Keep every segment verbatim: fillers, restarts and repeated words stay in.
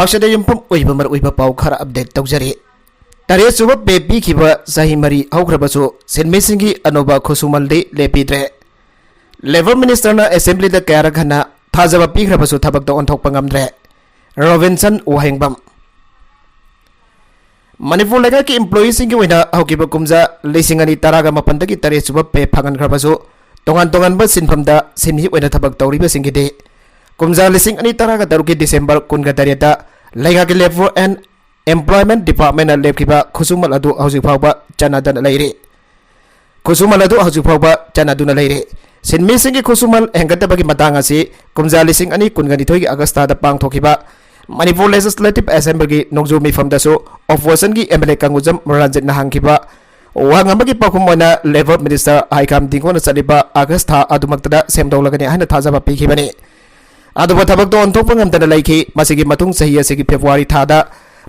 ꯄꯥꯛꯁꯤꯗ ꯌꯨꯝꯐꯝ ꯑꯣꯏꯕ ꯃꯔꯨꯑꯣꯏꯕ ꯄꯥꯎ ꯈꯔ ꯑꯞꯗꯦꯠ ꯇꯧꯖꯔꯤ꯫ ꯇꯔꯦꯠ ꯁꯨꯕ ꯄꯦ ꯄꯤꯈꯤꯕ ꯆꯍꯤ ꯃꯔꯤ ꯍꯧꯈ꯭ꯔꯕꯁꯨ ꯁꯤꯟꯃꯤꯁꯤꯡꯒꯤ ꯑꯅꯧꯕ ꯈꯨꯠꯁꯨꯃꯜꯗꯤ ꯂꯦꯞꯄꯤꯗ꯭ꯔꯦ꯫ ꯂꯦꯕꯔ ꯃꯤꯅꯤꯁꯇꯔꯅ ꯑꯦꯁꯦꯝꯕ꯭ꯂꯤꯗ ꯀꯌꯥꯔꯛ ꯍꯟꯅ ꯊꯥꯖꯕ ꯄꯤꯈ꯭ꯔꯕꯁꯨ ꯊꯕꯛꯇ ꯑꯣꯟꯊꯣꯛꯄ ꯉꯝꯗ꯭ꯔꯦ꯫ ꯔꯣꯕꯤꯟꯁꯟ ꯋꯥꯍꯦꯡꯕꯝ꯫ ꯃꯅꯤꯄꯨꯔ ꯂꯩꯉꯥꯛꯀꯤ ꯏꯝꯄ꯭ꯂꯣꯌꯤꯁꯤꯡꯒꯤ ꯑꯣꯏꯅ ꯍꯧꯈꯤꯕ ꯀꯨꯝꯖꯥ ꯂꯤꯁꯤꯡ ꯑꯅꯤ ꯇꯔꯥꯒ ꯃꯥꯄꯟꯗꯒꯤ ꯇꯔꯦꯠ ꯁꯨꯕ ꯄꯦ ꯐꯪꯍꯟꯈ꯭ꯔꯕꯁꯨ, ꯇꯣꯉꯥꯟ ꯇꯣꯉꯥꯟꯕ ꯁꯤꯟꯐꯝꯗ ꯁꯤꯟꯃꯤ ꯑꯣꯏꯅ ꯊꯕꯛ ꯇꯧꯔꯤꯕꯁꯤꯡꯒꯤꯗꯤ ꯀꯨꯝꯖꯥ ꯂꯤꯁꯤꯡ ꯑꯅꯤ ꯇꯔꯥꯒ ꯇꯔꯨꯛꯀꯤ ꯗꯤꯁꯦꯝꯕꯔ ꯀꯨꯟꯒ ꯇꯔꯦꯠꯇ ꯂꯩꯉꯥꯛꯀꯤ Labour and Employment Department ꯂꯦꯞꯈꯤꯕ ꯈꯨꯠꯁꯨꯃꯜ ꯑꯗꯨ ꯍꯧꯖꯤꯛ ꯐꯥꯎꯕ ꯆꯠꯅꯗꯅ ꯂꯩꯔꯤ꯫ ꯈꯨꯠꯁꯨꯃꯜ ꯑꯗꯨ ꯍꯧꯖꯤꯛ ꯐꯥꯎꯕ ꯆꯠꯅꯗꯨꯅ ꯂꯩꯔꯤ꯫ ꯁꯤꯟꯃꯤꯁꯤꯡꯒꯤ ꯈꯨꯠꯁꯨꯃꯜ ꯍꯦꯟꯒꯠꯇꯕꯒꯤ ꯃꯇꯥꯡ ꯑꯁꯤ ꯀꯨꯝꯖꯥ ꯂꯤꯁꯤꯡ ꯑꯅꯤ ꯀꯨꯟꯒ ꯅꯤꯊꯣꯏꯒꯤ ꯑꯥꯒꯁꯇꯥꯗ ꯄꯥꯡꯊꯣꯛꯈꯤꯕ ꯃꯅꯤꯄꯨꯔ ꯂꯦꯖꯤꯁꯂꯦꯇꯤꯚ ꯑꯦꯁꯦꯝꯕ꯭ꯂꯤꯒꯤ ꯅꯣꯡꯖꯨ ꯃꯤꯐꯝꯗꯁꯨ ꯑꯣꯄꯣꯖꯤꯁꯟꯒꯤ ꯑꯦꯝ ꯑꯦꯜ ꯑꯦ ꯀꯥꯡꯒꯨꯖꯝ ꯔꯟꯖꯤꯠꯅ ꯍꯪꯈꯤꯕ ꯋꯥꯍꯪ ꯑꯃꯒꯤ ꯄꯥꯎꯈꯨꯝ ꯑꯣꯏꯅ ꯂꯦꯕꯔ ꯃꯤꯅꯤꯁꯇꯔ ꯍꯥꯏꯀꯥꯝ ꯗꯤꯡꯒꯣꯅ ꯆꯠꯂꯤꯕ ꯑꯥꯒꯁ ꯊꯥ ꯑꯗꯨꯃꯛꯇꯗ ꯁꯦꯝꯗꯣꯛꯂꯒꯅꯤ ꯍꯥꯏꯅ ꯊꯥꯖꯕ ꯄꯤꯈꯤꯕꯅꯤ꯫ ꯑꯗꯨꯕꯨ ꯊꯕꯛꯇ ꯑꯣꯟꯊꯣꯛꯄ ꯉꯝꯗꯅ ꯂꯩꯈꯤ꯫ ꯃꯁꯤꯒꯤ ꯃꯇꯨꯡ ꯆꯍꯤ ꯑꯁꯤꯒꯤ ꯐꯦꯕ꯭ꯔꯨꯋꯥꯔꯤ ꯊꯥꯗ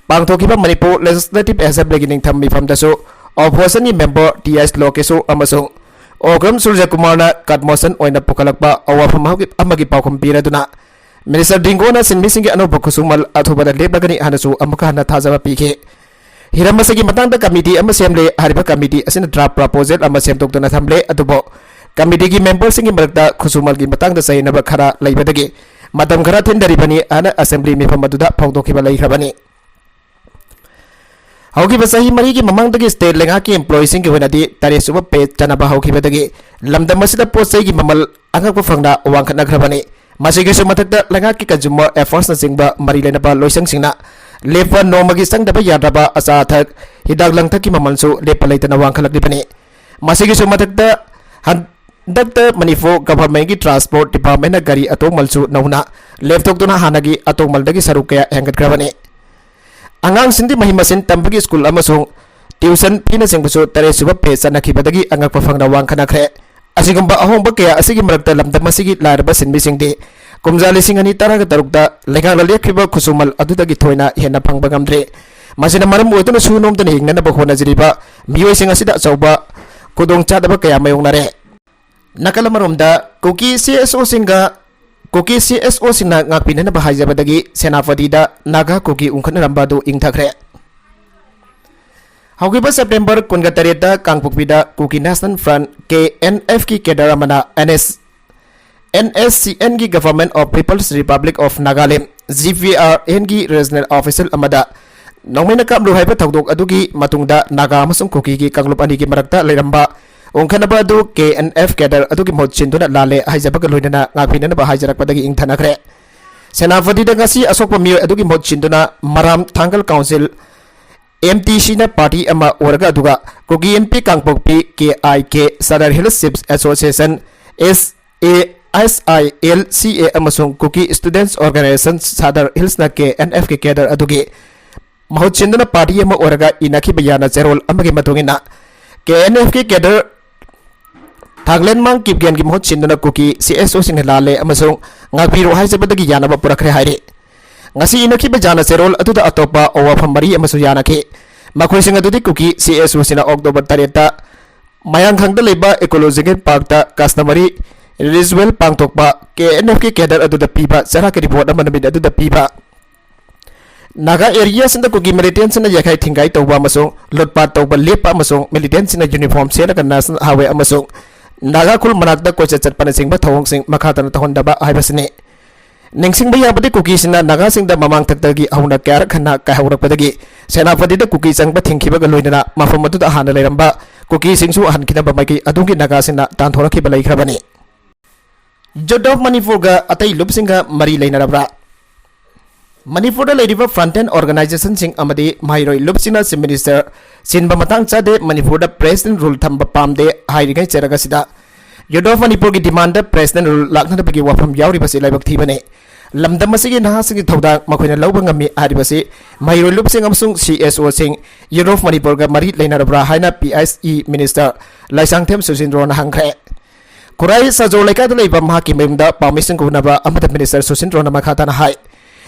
ꯄꯥꯡꯊꯣꯛꯈꯤꯕ ꯃꯅꯤꯄꯨꯔ ꯂꯦꯖꯤꯁꯂꯦꯇꯤꯚ ꯑꯦꯁꯦꯝꯕ꯭ꯂꯤꯒꯤ ꯅꯤꯡꯊꯝ ꯃꯤꯐꯝꯗꯁꯨ ꯑꯣꯄꯣꯖꯤꯁꯟꯒꯤ ꯃꯦꯝꯕꯔ ꯇꯤ ꯑꯦꯁ ꯂꯣꯀꯦꯁꯣ ꯑꯃꯁꯨꯡ ꯑꯣꯀ꯭ꯔꯝ ꯁꯨꯔꯖꯀꯨꯃꯥꯔꯅ ꯀꯠꯃꯣꯁꯟ ꯑꯣꯏꯅ ꯄꯨꯈꯠꯂꯛꯄ ꯑꯋꯥꯐꯝ ꯑꯃꯒꯤ ꯄꯥꯎꯈꯨꯝ ꯄꯤꯔꯗꯨꯅ ꯃꯤꯅꯤꯁꯇꯔ ꯗꯤꯡꯒꯣꯅ ꯁꯤꯟꯃꯤꯁꯤꯡꯒꯤ ꯑꯅꯧꯕ ꯈꯨꯠꯁꯨꯃꯜ ꯑꯊꯨꯕꯗ ꯂꯦꯞꯂꯒꯅꯤ ꯍꯥꯏꯅꯁꯨ ꯑꯃꯨꯛꯀ ꯍꯟꯅ ꯊꯥꯖꯕ ꯄꯤꯈꯤ꯫ ꯍꯤꯔꯝ ꯑꯁꯤꯒꯤ ꯃꯇꯥꯡꯗ ꯀꯃꯤꯇꯤ ꯑꯃ ꯁꯦꯝꯂꯦ꯫ ꯍꯥꯏꯔꯤꯕ ꯀꯃꯤꯇꯤ ꯑꯁꯤꯅ ꯗ꯭ꯔꯥꯐ ꯄ꯭ꯔꯄꯣꯖꯦꯜ ꯑꯃ ꯁꯦꯝꯗꯣꯛꯇꯨꯅ ꯊꯝꯂꯦ, ꯑꯗꯨꯕꯨ ꯀꯃꯤꯇꯤꯒꯤ ꯃꯦꯝꯕꯔꯁꯤꯡꯒꯤ ꯃꯔꯛꯇ ꯈꯨꯠꯁꯨꯃꯜꯒꯤ ꯃꯇꯥꯡꯗ ꯆꯌꯦꯠꯅꯕ ꯈꯔ ꯂꯩꯕꯗꯒꯤ ꯃꯇꯝ ꯈꯔ ꯊꯤꯟꯊꯔꯤꯕꯅꯤ ꯍꯥꯏꯅ ꯑꯦꯁꯦꯝꯕ꯭ꯂꯤ ꯃꯤꯐꯝ ꯑꯗꯨꯗ ꯐꯣꯡꯗꯣꯛꯈꯤꯕ ꯂꯩꯈ꯭ꯔꯕꯅꯤ꯫ ꯍꯧꯈꯤꯕ ꯆꯍꯤ ꯃꯔꯤꯒꯤ ꯃꯃꯥꯡꯗꯒꯤ ꯁ꯭ꯇꯦꯠ ꯂꯩꯉꯥꯛꯀꯤ ꯏꯝꯄ꯭ꯂꯣꯌꯤꯁꯤꯡꯒꯤ ꯑꯣꯏꯅꯗꯤ ꯇꯔꯦꯠ ꯁꯨꯕ ꯄꯦ ꯆꯠꯅꯕ ꯍꯧꯈꯤꯕꯗꯒꯤ ꯂꯝꯗꯝ ꯑꯁꯤꯗ ꯄꯣꯠ ꯆꯩꯒꯤ ꯃꯃꯜ ꯑꯉꯛꯄ ꯐꯪꯅ ꯋꯥꯡꯈꯠꯅꯈ꯭ꯔꯕꯅꯤ꯫ ꯃꯁꯤꯒꯤꯁꯨ ꯃꯊꯛꯇ ꯂꯩꯉꯥꯛꯀꯤ ꯀꯟꯖꯨꯃꯔ ꯑꯦꯐꯤꯌꯔꯁꯅꯆꯤꯡꯕ ꯃꯔꯤ ꯂꯩꯅꯕ ꯂꯣꯏꯁꯪꯁꯤꯡꯅ ꯂꯦꯞꯄ ꯅꯣꯡꯃꯒꯤ ꯆꯪꯗꯕ ꯌꯥꯗ꯭ꯔꯕ ꯑꯆꯥ ꯑꯊꯛ, ꯍꯤꯗꯥꯛ ꯂꯥꯡꯊꯛꯀꯤ ꯃꯃꯜꯁꯨ ꯂꯦꯞꯄ ꯂꯩꯇꯅ ꯋꯥꯡꯈꯠꯂꯛꯂꯤꯕꯅꯤ꯫ ꯃꯁꯤꯒꯤꯁꯨ ꯃꯊꯛꯇ ꯍꯟꯗꯛꯇ ꯃꯅꯤꯄꯨꯔ ꯒꯚꯔꯟꯃꯦꯟꯠꯀꯤ ꯇ꯭ꯔꯥꯟꯁꯄꯣꯔꯠ ꯗꯤꯄꯥꯔꯠꯃꯦꯟꯠꯅ ꯒꯥꯔꯤ ꯑꯇꯣꯡꯃꯜꯁꯨ ꯅꯧꯅ ꯂꯦꯞꯊꯣꯛꯇꯨꯅ ꯍꯥꯟꯅꯒꯤ ꯑꯇꯣꯡꯃꯜꯗꯒꯤ ꯁꯔꯨꯛ ꯀꯌꯥ ꯍꯦꯟꯒꯠꯈ꯭ꯔꯕꯅꯤ꯫ ꯑꯉꯥꯡꯁꯤꯡꯗꯤ ꯃꯍꯩ ꯃꯁꯤꯡ ꯇꯝꯕꯒꯤ ꯁ꯭ꯀꯨꯜ ꯑꯃꯁꯨꯡ ꯇ꯭ꯌꯨꯁꯟ ꯐꯤꯅꯆꯤꯡꯕꯁꯨ ꯇꯔꯦꯠ ꯁꯨꯕ ꯄꯦ ꯆꯠꯅꯈꯤꯕꯗꯒꯤ ꯑꯉꯛꯄ ꯐꯪꯅ ꯋꯥꯡꯈꯠꯅꯈ꯭ꯔꯦ꯫ ꯑꯁꯤꯒꯨꯝꯕ ꯑꯍꯣꯡꯕ ꯀꯌꯥ ꯑꯁꯤꯒꯤ ꯃꯔꯛꯇ ꯂꯝꯗꯝ ꯑꯁꯤꯒꯤ ꯂꯥꯏꯔꯕ ꯁꯤꯟꯃꯤꯁꯤꯡꯗꯤ ꯀꯨꯝꯖꯥ ꯂꯤꯁꯤꯡ ꯑꯅꯤ ꯇꯔꯥꯒ ꯇꯔꯨꯛꯇ ꯂꯩꯉꯥꯛꯅ ꯂꯦꯞꯈꯤꯕ ꯈꯨꯠꯁꯨꯃꯜ ꯑꯗꯨꯗꯒꯤ ꯊꯣꯏꯅ ꯍꯦꯟꯅ ꯐꯪꯕ ꯉꯝꯗ꯭ꯔꯤ꯫ ꯃꯁꯤꯅ ꯃꯔꯝ ꯑꯣꯏꯗꯨꯅ ꯁꯨ ꯅꯣꯝꯗꯅ ꯍꯤꯡꯅꯅꯕ ꯍꯣꯠꯅꯖꯔꯤꯕ ꯃꯤꯑꯣꯏꯁꯤꯡ ꯑꯁꯤꯗ ꯑꯆꯧꯕ ꯈꯨꯗꯣꯡꯆꯥꯗꯕ ꯀꯌꯥ ꯃꯥꯌꯣꯛꯅꯔꯦ꯫ ꯅꯥꯀꯜ ꯑꯃꯔꯣꯝꯗ ꯀꯨꯀꯤ ꯁꯤ ꯑꯦꯁ ꯑꯣꯁꯤꯡꯒ ꯀꯨꯀꯤ ꯁꯤ ꯑꯦꯁ ꯑꯣꯁꯤꯡꯅ ꯉꯥꯛꯄꯤꯅꯅꯕ ꯍꯥꯏꯖꯕꯗꯒꯤ ꯁꯦꯅꯥꯄꯇꯤꯗ ꯅꯥꯒꯥ ꯀꯨꯀꯤ ꯎꯪꯈꯠꯅꯔꯝꯕ ꯑꯗꯨ ꯏꯪꯊꯈ꯭ꯔꯦ꯫ ꯍꯧꯈꯤꯕ ꯁꯦꯞꯇꯦꯝꯕꯔ ꯀꯨꯟꯒ ꯇꯔꯦꯠꯇ ꯀꯥꯡꯄꯣꯛꯄꯤꯗ Kuki national front, K N ꯑꯦꯐꯀꯤ ꯀꯦꯗꯔ ꯑꯃꯅ N S, N S C ꯑꯦꯟꯒꯤ Government of People's Republic of Nagaland, G P R ꯑꯦꯟꯒꯤ ꯔꯤꯖꯅꯦꯜ ꯑꯣꯐꯤꯁꯤꯌꯦꯜ ꯑꯃꯗ ꯅꯣꯡꯃꯩꯅ ꯀꯥꯞꯂꯨ ꯍꯥꯏꯕ ꯊꯧꯗꯣꯛ ꯑꯗꯨꯒꯤ ꯃꯇꯨꯡꯗ ꯅꯥꯒꯥ ꯑꯃꯁꯨꯡ ꯀꯨꯀꯤꯒꯤ ꯀꯥꯡꯂꯨꯞ ꯑꯅꯤꯒꯤ ꯃꯔꯛꯇ ꯂꯩꯔꯝꯕ ꯎꯪꯈꯠꯅꯕ ꯑꯗꯨ ꯀꯦ ꯑꯦꯟ ꯑꯦꯐ ꯀꯦꯗꯔ ꯑꯗꯨꯒꯤ ꯃꯍꯨꯠ ꯁꯤꯟꯗꯨꯅ ꯂꯥꯜꯂꯦ ꯍꯥꯏꯖꯕꯒ ꯂꯣꯏꯅꯅ ꯉꯥꯛꯄꯤꯅꯅꯕ ꯍꯥꯏꯖꯔꯛꯄꯗꯒꯤ ꯏꯪꯊꯅꯈ꯭ꯔꯦ꯫ ꯁꯦꯅꯥꯄꯇꯤꯗ ꯉꯁꯤ ꯑꯁꯣꯛꯄ ꯃꯤꯑꯣꯏ ꯑꯗꯨꯒꯤ ꯃꯍꯨꯠ ꯁꯤꯟꯗꯨꯅ Maram Thangal council, M T ꯁꯤꯅ ꯄꯥꯔꯇꯤ ꯑꯃ ꯑꯣꯏꯔꯒ, ꯑꯗꯨꯒ Kuki Inpi Kangpokpi, K I K, Sadar hills chiefs association, S A S I L C A, ꯑꯃꯁꯨꯡ ꯀꯨꯀꯤ ꯁ꯭ꯇꯨꯗꯦꯟꯠꯁ ꯑꯣꯔꯒꯅꯥꯏꯖꯦꯁꯟ ꯁꯗꯔ ꯍꯤꯜꯁꯅ ꯀꯦ ꯑꯦꯟ ꯑꯦꯐꯀꯤ ꯀꯦꯗꯔ ꯑꯗꯨꯒꯤ ꯃꯍꯨꯠ ꯁꯤꯟꯗꯨꯅ ꯄꯥꯔꯇꯤ ꯑꯃ ꯑꯣꯏꯔꯒ ꯏꯅꯈꯤꯕ ꯌꯥꯅ ꯆꯦꯔꯣꯜ ꯑꯃꯒꯤ ꯃꯇꯨꯡ ꯏꯟꯅ, ꯀꯦ ꯑꯦꯟ ꯑꯦꯐꯀꯤ ꯀꯦꯗꯔ ꯊꯥꯡꯂꯦꯟꯃꯥꯡ ꯀꯤꯞꯒꯦꯟꯒꯤ ꯃꯍꯨꯠ ꯁꯤꯟꯗꯨꯅ ꯀꯨꯀꯤ ꯁꯤ ꯑꯦꯁ ꯑꯣꯁꯤꯡꯅ ꯂꯥꯜꯂꯦ ꯑꯃꯁꯨꯡ ꯉꯥꯛꯄꯤꯔꯣ ꯍꯥꯏꯖꯕꯗꯒꯤ ꯌꯥꯅꯕ ꯄꯨꯔꯛꯈ꯭ꯔꯦ ꯍꯥꯏꯔꯤ꯫ ꯉꯁꯤ ꯏꯅꯈꯤꯕ ꯌꯥꯅ ꯆꯦꯔꯣꯜ ꯑꯗꯨꯗ ꯑꯇꯣꯞꯄ ꯋꯥꯐꯝ ꯃꯔꯤ ꯑꯃꯁꯨ ꯌꯥꯅꯈꯤ꯫ ꯃꯈꯣꯏꯁꯤꯡ ꯑꯗꯨꯗꯤ ꯀꯨꯀꯤ ꯁꯤ ꯑꯦꯁ ꯑꯣꯁꯤꯡꯅ ꯑꯣꯛꯇꯣꯕꯔ ꯇꯔꯦꯠꯇ ꯃꯌꯥꯡꯈꯪꯗ ꯂꯩꯕ ꯏꯀꯣꯂꯣꯖꯤꯀꯦꯜ ꯄꯥꯔꯛꯇ ꯀꯁꯇꯃꯔꯤ ꯔꯤꯆꯨꯋꯦꯜ ꯄꯥꯡꯊꯣꯛꯄ, ꯀꯦ ꯑꯦꯟ ꯑꯦꯐꯀꯤ ꯀꯦꯗꯔ ꯑꯗꯨꯗ ꯄꯤꯕ ꯆꯔꯥꯛꯀꯤ ꯔꯤꯄꯣꯔꯠ ꯑꯃ ꯅꯨꯃꯤꯠ ꯑꯗꯨꯗ ꯄꯤꯕ, ꯅꯥꯒꯥ ꯑꯦꯔꯤꯌꯥꯁꯤꯡꯗ ꯀꯨꯀꯤ ꯃꯤꯂꯤꯇꯦꯟꯁꯤꯡꯅ ꯌꯥꯏꯈꯥꯏ ꯊꯤꯡꯒꯥꯏ ꯇꯧꯕ ꯑꯃꯁꯨꯡ ꯂꯨꯠꯄꯥꯠ ꯇꯧꯕ ꯂꯦꯞꯄ ꯑꯃꯁꯨꯡ ꯃꯤꯂꯤꯇꯦꯟꯁꯤꯡꯅ ꯌꯨꯅꯤꯐꯣꯔꯝ ꯁꯦꯠꯂꯒ ꯅꯦꯁꯅꯦꯜ ꯍꯥꯏꯋꯦ ꯑꯃꯁꯨꯡ ꯅꯥꯒꯥ ꯈꯨꯜ ꯃꯅꯥꯛꯇ ꯀꯣꯏꯆꯠ ꯆꯠꯄꯅꯆꯤꯡꯕ ꯊꯧꯑꯣꯡꯁꯤꯡ ꯃꯈꯥ ꯇꯥꯅ ꯇꯧꯍꯟꯗꯕ ꯍꯥꯏꯕꯁꯤꯅꯤ꯫ ꯅꯤꯡꯁꯤꯡꯕ ꯌꯥꯕꯗꯤ, ꯀꯨꯀꯤꯁꯤꯡꯅ ꯅꯥꯒꯥꯁꯤꯡꯗ ꯃꯃꯥꯡꯊꯛꯇꯒꯤ ꯍꯧꯅ ꯀꯌꯥꯔꯛ ꯍꯟꯅ ꯀꯥꯏꯍꯧꯔꯛꯄꯗꯒꯤ ꯁꯦꯅꯥꯄꯇꯤꯗ ꯀꯨꯀꯤ ꯆꯪꯕ ꯊꯤꯡꯈꯤꯕꯒ ꯂꯣꯏꯅꯅ ꯃꯐꯝ ꯑꯗꯨꯗ ꯍꯥꯟꯅ ꯂꯩꯔꯝꯕ ꯀꯨꯀꯤꯁꯤꯡꯁꯨ ꯍꯟꯈꯤꯅꯕ ꯃꯥꯏꯀꯩ ꯑꯗꯣꯝꯒꯤ ꯅꯥꯒꯥꯁꯤꯡꯅ ꯇꯥꯟꯊꯣꯔꯛꯈꯤꯕ ꯂꯩꯈ꯭ꯔꯕꯅꯤ꯫ ꯌꯨꯠ ꯑꯣꯐ ꯃꯅꯤꯄꯨꯔꯒ ꯑꯇꯩ ꯂꯨꯞꯁꯤꯡꯒ ꯃꯔꯤ ꯂꯩꯅꯔꯕ꯭ꯔꯥ? ꯃꯅꯤꯄꯨꯔꯗ ꯂꯩꯔꯤꯕ ꯐ꯭ꯔꯟꯇꯦꯟ ꯑꯣꯔꯒꯅꯥꯏꯖꯦꯁꯟꯁꯤꯡ ꯑꯃꯗꯤ ꯃꯍꯩꯔꯣꯏ ꯂꯨꯞꯁꯤꯡꯅ ꯆꯤꯐ ꯃꯤꯅꯤꯁꯇꯔ ꯁꯤꯟꯕ ꯃꯇꯥꯡ ꯆꯥꯗꯦ, ꯃꯅꯤꯄꯨꯔꯗ ꯄ꯭ꯔꯦꯁꯤꯗꯦꯟ ꯔꯨꯜ ꯊꯝꯕ ꯄꯥꯝꯗꯦ ꯍꯥꯏꯔꯤꯉꯩ ꯆꯩꯔꯛ ꯑꯁꯤꯗ ꯌꯨꯠ ꯑꯣꯐ ꯃꯅꯤꯄꯨꯔꯒꯤ ꯗꯤꯃꯥꯟꯗ ꯄ꯭ꯔꯦꯁꯤꯗꯦꯟ ꯔꯨꯜ ꯂꯥꯛꯅꯅꯕꯒꯤ ꯋꯥꯐꯝ ꯌꯥꯎꯔꯤꯕꯁꯤ ꯂꯥꯏꯕꯛ ꯊꯤꯕꯅꯤ꯫ ꯂꯝꯗꯝ ꯑꯁꯤꯒꯤ ꯅꯍꯥꯁꯤꯡꯒꯤ ꯊꯧꯗꯥꯡ ꯃꯈꯣꯏꯅ ꯂꯧꯕ ꯉꯝꯃꯤ ꯍꯥꯏꯔꯤꯕꯁꯤ ꯃꯍꯩꯔꯣꯏ ꯂꯨꯞꯁꯤꯡ ꯑꯃꯁꯨꯡ ꯁꯤ ꯑꯦꯁ ꯑꯣꯁꯤꯡ ꯌꯨꯠ ꯑꯣꯐ ꯃꯅꯤꯄꯨꯔꯒ ꯃꯔꯤ ꯂꯩꯅꯔꯕ꯭ꯔꯥ ꯍꯥꯏꯅ P S E minister Leishangthem ꯁꯨꯁꯤꯟꯗ꯭ꯔꯣꯅ ꯍꯪꯈ꯭ꯔꯦ꯫ ꯈꯨꯔꯥꯏ ꯁꯥꯖꯣ ꯂꯩꯀꯥꯏꯗ ꯂꯩꯕ ꯃꯍꯥꯛꯀꯤ ꯃꯌꯨꯝꯗ ꯄꯥꯎꯃꯤꯁꯤꯡ ꯎꯅꯕ ꯑꯃꯗ ꯃꯤꯅꯤꯁꯇꯔ ꯁꯨꯁꯤꯟꯗ꯭ꯔꯣꯅ ꯃꯈꯥ ꯇꯥꯅ ꯍꯥꯏ,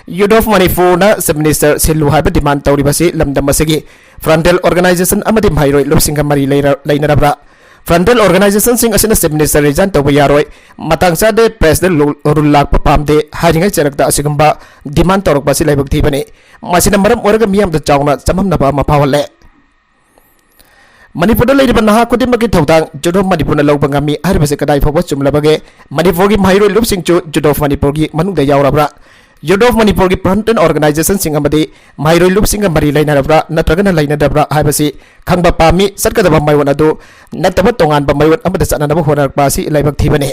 ꯌꯨꯠ ꯑꯣꯐ ꯃꯅꯤꯄꯨꯔꯅ ꯆꯤꯐ ꯃꯤꯅꯤꯁꯇꯔ ꯁꯤꯜꯂꯨ ꯍꯥꯏꯕ ꯗꯤꯃꯥꯟ ꯇꯧꯔꯤꯕꯁꯤ ꯂꯝꯗꯝ ꯑꯁꯤꯒꯤ ꯐ꯭ꯔꯟꯇꯦꯜ ꯑꯣꯔꯒꯅꯥꯏꯖꯦꯁꯟ ꯑꯃꯗꯤ ꯃꯍꯩꯔꯣꯏ ꯂꯨꯞꯁꯤꯡꯒ ꯃꯔꯤ ꯂꯩꯔ-, ꯂꯩꯅꯔꯕ꯭ꯔꯥ? Frontal organizationꯁꯤꯡ ꯑꯁꯤꯅ Chief Minister resign ꯇꯧꯕ ꯌꯥꯔꯣꯏ, ꯃꯇꯥꯡ ꯆꯥꯗꯦ, president rule ꯂꯥꯛꯄ ꯄꯥꯝꯗꯦ ꯍꯥꯏꯔꯤꯉꯩ ꯆꯔꯛꯇ ꯑꯁꯤꯒꯨꯝꯕ demand ꯇꯧꯔꯛꯄ ꯑꯁꯤ ꯂꯥꯏꯕꯛ ꯊꯤꯕꯅꯤ꯫ ꯃꯁꯤꯅ ꯃꯔꯝ ꯑꯣꯏꯔꯒ ꯃꯤꯌꯥꯝꯗ ꯆꯥꯎꯅ ꯆꯃꯝꯅꯕ ꯑꯃ ꯐꯥꯎꯍꯜꯂꯦ꯫ ꯃꯅꯤꯄꯨꯔꯗ ꯂꯩꯔꯤꯕ ꯅꯍꯥ ꯈꯨꯗꯤꯡꯃꯛꯀꯤ ꯊꯧꯗꯥꯡ Youth of ꯃꯅꯤꯄꯨꯔꯅ ꯂꯧꯕ ꯉꯝꯃꯤ ꯍꯥꯏꯔꯤꯕꯁꯤ ꯀꯗꯥꯏ ꯐꯥꯎꯕ ꯆꯨꯝꯂꯕꯒꯦ? ꯃꯅꯤꯄꯨꯔꯒꯤ ꯃꯍꯩꯔꯣꯏ ꯂꯨꯞꯁꯤꯡꯁꯨ Youth of ꯃꯅꯤꯄꯨꯔꯒꯤ ꯃꯅꯨꯡꯗ ꯌꯥꯎꯔꯕ꯭ꯔꯥ? Youth of ꯃꯅꯤꯄꯨꯔꯒꯤ frontal organizationꯁꯤꯡ ꯑꯃꯗꯤ ꯃꯍꯩꯔꯣꯏ ꯂꯨꯞꯁꯤꯡꯒ ꯃꯔꯤ ꯂꯩꯅꯔꯕ꯭ꯔꯥ ꯅꯠꯇ꯭ꯔꯒꯅ ꯂꯩꯅꯗꯕ꯭ꯔꯥ ꯍꯥꯏꯕꯁꯤ ꯈꯪꯕ ꯄꯥꯝꯃꯤ꯫ ꯆꯠꯀꯗꯕ ꯃꯥꯏꯑꯣꯟ ꯑꯗꯨ ꯅꯠꯇꯕ ꯇꯣꯉꯥꯟꯕ ꯃꯥꯏꯑꯣꯟ ꯑꯃꯗ ꯆꯠꯅꯅꯕ ꯍꯣꯠꯅꯔꯛꯄ ꯑꯁꯤ ꯂꯥꯏꯕꯛ ꯊꯤꯕꯅꯤ꯫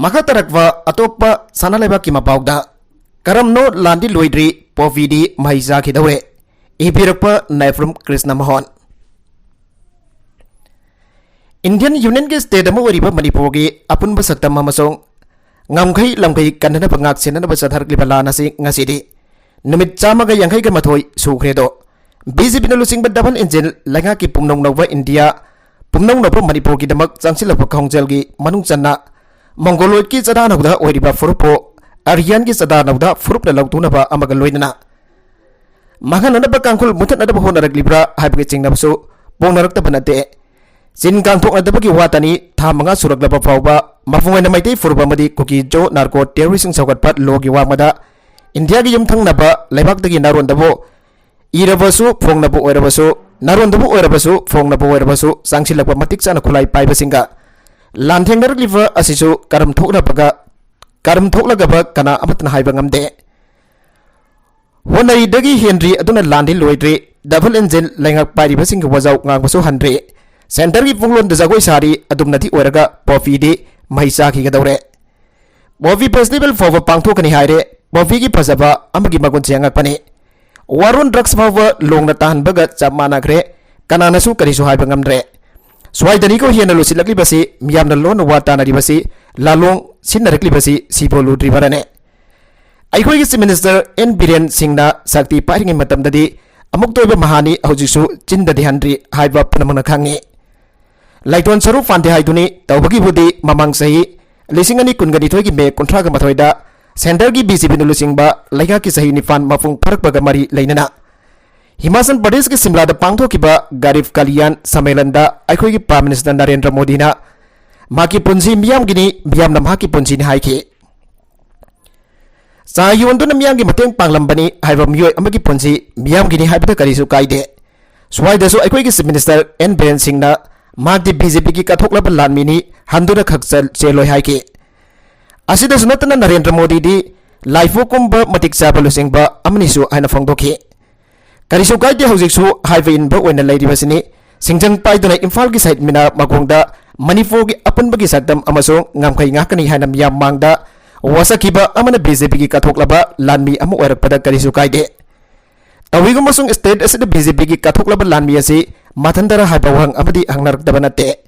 ꯃꯈꯥ ꯇꯥꯔꯛꯄ ꯑꯇꯣꯞꯄ ꯁꯅꯥ ꯂꯩꯕꯥꯛꯀꯤ ꯃꯄꯥꯎꯗ, ꯀꯔꯝꯅꯣ ꯂꯥꯟꯗꯤ ꯂꯣꯏꯗ꯭ꯔꯤ, ꯄꯣꯄꯤꯗꯤ ꯃꯩ ꯆꯥꯈꯤꯗꯧꯔꯦ꯫ ꯏꯕꯤꯔꯛꯄ ꯅꯥꯏꯐ꯭ꯔꯨꯝ ꯀ꯭ꯔꯤꯁꯅ ꯃꯣꯍꯟ꯫ Indian Unionꯒꯤ state ꯑꯃ ꯑꯣꯏꯔꯤꯕ ꯃꯅꯤꯄꯨꯔꯒꯤ ꯑꯄꯨꯟꯕ ꯁꯛꯇꯝ ꯑꯃꯁꯨꯡ ꯉꯝꯈꯩ ꯂꯝꯈꯩ ꯀꯟꯅꯅꯕ ꯉꯥꯛ ꯁꯦꯟꯅꯅꯕ ꯆꯠꯊꯔꯛꯂꯤꯕ ꯂꯥꯟ ꯑꯁꯤ ꯉꯁꯤꯗꯤ ꯅꯨꯃꯤꯠ ꯆꯥꯝꯃꯒ ꯌꯥꯡꯈꯩꯒ ꯃꯥꯊꯣꯏ ꯁꯨꯈ꯭ꯔꯦ ꯑꯗꯣ, BJPꯅ ꯂꯨꯆꯤꯡꯕ double engine ꯂꯩꯉꯥꯛꯀꯤ ꯄꯨꯝꯅꯧ ꯅꯧꯕ ꯏꯟꯗꯤꯌꯥ, ꯄꯨꯝꯅꯧ ꯅꯧꯕ ꯃꯅꯤꯄꯨꯔꯒꯤꯗꯃꯛ ꯆꯪꯁꯤꯜꯂꯛꯄ ꯈꯣꯡꯖꯦꯜꯒꯤ ꯃꯅꯨꯡ ꯆꯟꯅ Mongoloidꯀꯤ ꯆꯗꯥꯅꯧꯗ ꯑꯣꯏꯔꯤꯕ ꯐꯨꯔꯨꯞꯄꯨ Aryanꯒꯤ ꯆꯗꯥꯅꯧꯗ ꯐꯨꯔꯨꯞꯅ ꯂꯧꯊꯣꯛꯅꯕ ꯑꯃꯒ ꯂꯣꯏꯅꯅ ꯃꯥꯡꯍꯟꯅꯅꯕ ꯀꯥꯡꯈꯨꯜ ꯃꯨꯊꯠꯅꯅꯕ ꯍꯣꯠꯅꯔꯛꯂꯤꯕ꯭ꯔꯥ ꯍꯥꯏꯕꯒꯤ ꯆꯤꯡꯅꯕꯁꯨ ꯐꯣꯡꯅꯔꯛꯇꯕ ꯅꯠꯇꯦ꯫ ꯆꯤꯟ ꯀꯥꯡꯊꯣꯛꯅꯗꯕꯒꯤ ꯋꯥꯇꯅꯤ, ꯊꯥ ꯃꯉꯥ ꯁꯨꯔꯛꯂꯕ ꯐꯥꯎꯕ ꯃꯄꯨꯡ ꯑꯣꯏꯅ ꯃꯩꯇꯩ ꯐꯨꯔꯨꯞ ꯑꯃꯗꯤ ꯀꯨꯀꯤ ꯖꯣ narco terroristꯁꯤꯡ ꯁꯧꯒꯠꯄ lawꯒꯤ ꯋꯥꯡꯃꯗ ꯏꯟꯗꯤꯌꯥꯒꯤ ꯌꯨꯝꯊꯪꯅꯕ ꯂꯩꯕꯥꯛꯇꯒꯤ ꯅꯥꯔꯣꯟꯗꯕꯨ ꯏꯔꯕꯁꯨ ꯐꯣꯡꯅꯕ ꯑꯣꯏꯔꯕꯁꯨ, ꯅꯥꯔꯣꯟꯗꯕꯨ ꯑꯣꯏꯔꯕꯁꯨ ꯐꯣꯡꯅꯕ ꯑꯣꯏꯔꯕꯁꯨ ꯆꯪꯁꯤꯜꯂꯛꯄ ꯃꯇꯤꯛ ꯆꯥꯅ ꯈꯨꯠꯂꯥꯏ ꯄꯥꯏꯕꯁꯤꯡꯒ ꯂꯥꯟꯊꯦꯡꯅꯔꯛꯂꯤꯕ ꯑꯁꯤꯁꯨ ꯀꯔꯝ ꯊꯣꯛꯂꯕꯒ, ꯀꯔꯝ ꯊꯣꯛꯂꯒꯕ ꯀꯅꯥ ꯑꯃꯠꯇꯅ ꯍꯥꯏꯕ ꯉꯝꯗꯦ꯫ ꯍꯣꯠꯅꯔꯤꯗꯒꯤ ꯍꯦꯟꯗ꯭ꯔꯤ ꯑꯗꯨꯅ ꯂꯥꯟꯗꯤ ꯂꯣꯏꯗ꯭ꯔꯤ꯫ Double engine ꯂꯩꯉꯥꯛ ꯄꯥꯏꯔꯤꯕꯁꯤꯡꯒꯤ ꯋꯥꯖꯥꯎ ꯉꯥꯡꯕꯁꯨ ꯍꯟꯗ꯭ꯔꯤ꯫ Centreꯒꯤ ꯄꯨꯡꯂꯣꯟꯗ ꯖꯒꯣꯏ ꯁꯥꯔꯤ ꯑꯗꯨꯝꯅꯗꯤ ꯑꯣꯏꯔꯒ ꯄꯣꯄꯤꯗꯤ ꯃꯩ ꯆꯥꯈꯤꯒꯗꯧꯔꯦ꯫ Poppy festival ꯐꯥꯎꯕ ꯄꯥꯡꯊꯣꯛꯀꯅꯤ ꯍꯥꯏꯔꯦ꯫ Poppyꯒꯤ ꯐꯖꯕ ꯑꯃꯒꯤ ꯃꯒꯨꯟꯁꯦ ꯑꯉꯛꯄꯅꯤ꯫ War on drugs ꯐꯥꯎꯕ ꯂꯣꯡꯅ ꯇꯥꯍꯟꯕꯒ ꯆꯞ ꯃꯥꯟꯅꯈ꯭ꯔꯦ꯫ ꯀꯅꯥꯅꯁꯨ ꯀꯔꯤꯁꯨ ꯍꯥꯏꯕ ꯉꯝꯗ꯭ꯔꯦ꯫ ꯁ꯭ꯋꯥꯏꯗꯅꯤꯀꯣ ꯍꯦꯟꯅ ꯂꯨꯁꯤꯜꯂꯛꯂꯤꯕꯁꯤ, ꯃꯤꯌꯥꯝꯅ ꯂꯣꯟꯅ ꯋꯥ ꯇꯥꯅꯔꯤꯕꯁꯤ, ꯂꯥꯂꯣꯡ ꯁꯤꯟꯅꯔꯛꯂꯤꯕꯁꯤ ꯁꯤꯕꯨ ꯂꯨꯗ꯭ꯔꯤꯕꯔꯅꯦ? ꯑꯩꯈꯣꯏꯒꯤ Chief Minister N ꯕꯤꯔꯦꯟ ꯁꯤꯡꯅ ꯁꯛꯇꯤ ꯄꯥꯏꯔꯤꯉꯩ ꯃꯇꯝꯗꯗꯤ ꯑꯃꯨꯛꯇ ꯑꯣꯏꯕ ꯃꯍꯥꯅꯤ, ꯍꯧꯖꯤꯛꯁꯨ ꯆꯤꯟꯗꯗꯤ ꯍꯟꯗ꯭ꯔꯤ ꯍꯥꯏꯕ ꯄꯨꯝꯅꯃꯛꯅ ꯈꯪꯉꯤ꯫ ꯂꯥꯏꯊꯣꯟ ꯁꯔꯨ ꯐꯥꯟꯗꯦ ꯍꯥꯏꯗꯨꯅꯤ꯫ ꯇꯧꯕꯒꯤꯕꯨꯗꯤ ꯃꯃꯥꯡ ꯆꯍꯤ ꯂꯤꯁꯤꯡ ꯑꯅꯤ ꯀꯨꯟꯒ ꯅꯤꯊꯣꯏꯒꯤ May ꯀꯨꯟꯊ꯭ꯔꯥꯒ ꯃꯥꯊꯣꯏꯗ Centreꯒꯤ BJPꯅ ꯂꯨꯆꯤꯡꯕ ꯂꯩꯉꯥꯛꯀꯤ ꯆꯍꯤ ꯅꯤꯄꯥꯟ ꯃꯄꯨꯡ ꯐꯥꯔꯛꯄꯒ ꯃꯔꯤ ꯂꯩꯅꯅ ꯍꯤꯃꯥꯆꯜ ꯄ꯭ꯔꯗꯦꯁꯀꯤ ꯁꯤꯝꯂꯥꯗ ꯄꯥꯡꯊꯣꯛꯈꯤꯕ ꯒꯔꯤꯕ ꯀꯂꯤꯌꯥꯟ ꯁꯝꯃꯦꯂꯟꯗ ꯑꯩꯈꯣꯏꯒꯤ ꯄ꯭ꯔꯥꯏꯝ ꯃꯤꯅꯤꯁꯇꯔ ꯅꯔꯦꯟꯗ꯭ꯔ ꯃꯣꯗꯤꯅ ꯃꯍꯥꯛꯀꯤ ꯄꯨꯟꯁꯤ ꯃꯤꯌꯥꯝꯒꯤꯅꯤ, ꯃꯤꯌꯥꯝꯅ ꯃꯍꯥꯛꯀꯤ ꯄꯨꯟꯁꯤꯅꯤ ꯍꯥꯏꯈꯤ꯫ ꯆꯥ ꯌꯣꯟꯗꯨꯅ ꯃꯤꯌꯥꯝꯒꯤ ꯃꯇꯦꯡ ꯄꯥꯡꯂꯝꯕꯅꯤ ꯍꯥꯏꯕ ꯃꯤꯑꯣꯏ ꯑꯃꯒꯤ ꯄꯨꯟꯁꯤ ꯃꯤꯌꯥꯝꯒꯤꯅꯤ ꯍꯥꯏꯕꯗ ꯀꯔꯤꯁꯨ ꯀꯥꯏꯗꯦ꯫ ꯁ꯭ꯋꯥꯏꯗꯁꯨ ꯑꯩꯈꯣꯏꯒꯤ ꯆꯤꯐ ꯃꯤꯅꯤꯁꯇꯔ ꯑꯦꯟ ꯕꯤꯔꯦꯟ ꯁꯤꯡꯅ ꯃꯍꯥꯛꯇꯤ ꯕꯤ ꯖꯦ ꯄꯤꯒꯤ ꯀꯠꯊꯣꯛꯂꯕ ꯂꯥꯟꯃꯤꯅꯤ, ꯍꯟꯗꯨꯅ ꯈꯛ ꯆꯦꯜ-, ꯆꯦꯜꯂꯣꯏ ꯍꯥꯏꯈꯤ꯫ ꯑꯁꯤꯗꯁꯨ ꯅꯠꯇꯅ ꯅꯔꯦꯟꯗ꯭ꯔ ꯃꯣꯗꯤꯗꯤ ꯂꯥꯏꯐꯨ ꯀꯨꯝꯕ ꯃꯇꯤꯛ ꯆꯥꯕ ꯂꯨꯆꯤꯡꯕ ꯑꯃꯅꯤꯁꯨ ꯍꯥꯏꯅ ꯐꯣꯡꯗꯣꯛꯈꯤ꯫ ꯀꯔꯤꯁꯨ ꯀꯥꯏꯗꯦ, ꯍꯧꯖꯤꯛꯁꯨ ꯍꯥꯏꯕ ꯏꯟꯕ ꯑꯣꯏꯅ ꯂꯩꯔꯤꯕꯁꯤꯅꯤ꯫ ꯁꯤꯡꯖꯪ ꯄꯥꯏꯗꯨꯅ ꯏꯝꯐꯥꯜꯒꯤ ꯁꯍꯤꯗ ꯃꯤꯅꯥꯔ ꯃꯈꯣꯡꯗ ꯃꯅꯤꯄꯨꯔꯒꯤ ꯑꯄꯨꯟꯕꯒꯤ ꯁꯛꯇꯝ ꯑꯃꯁꯨꯡ ꯉꯝꯈꯩ ꯉꯥꯛꯀꯅꯤ ꯍꯥꯏꯅ ꯃꯤꯌꯥꯝ ꯃꯥꯡꯗ ꯋꯥꯁꯛꯈꯤꯕ ꯑꯃꯅ ꯕꯤ ꯖꯦ ꯄꯤꯒꯤ ꯀꯠꯊꯣꯛꯂꯕ ꯂꯥꯟꯃꯤ ꯑꯃ ꯑꯣꯏꯔꯛꯄꯗ ꯀꯔꯤꯁꯨ ꯀꯥꯏꯗꯦ꯫ ꯇꯧꯏꯒꯨꯝꯕꯁꯨꯡ ꯁ꯭ꯇꯦꯠ ꯑꯁꯤꯗ ꯕꯤ ꯖꯦ ꯄꯤꯒꯤ ꯀꯠꯊꯣꯛꯂꯕ ꯂꯥꯟꯃꯤ ꯑꯁꯤ ꯃꯊꯟꯇꯔ ꯍꯥꯏꯕ ꯋꯥꯍꯪ ꯑꯃꯗꯤ ꯍꯪꯅꯔꯛꯇꯕ ꯅꯠꯇꯦ꯫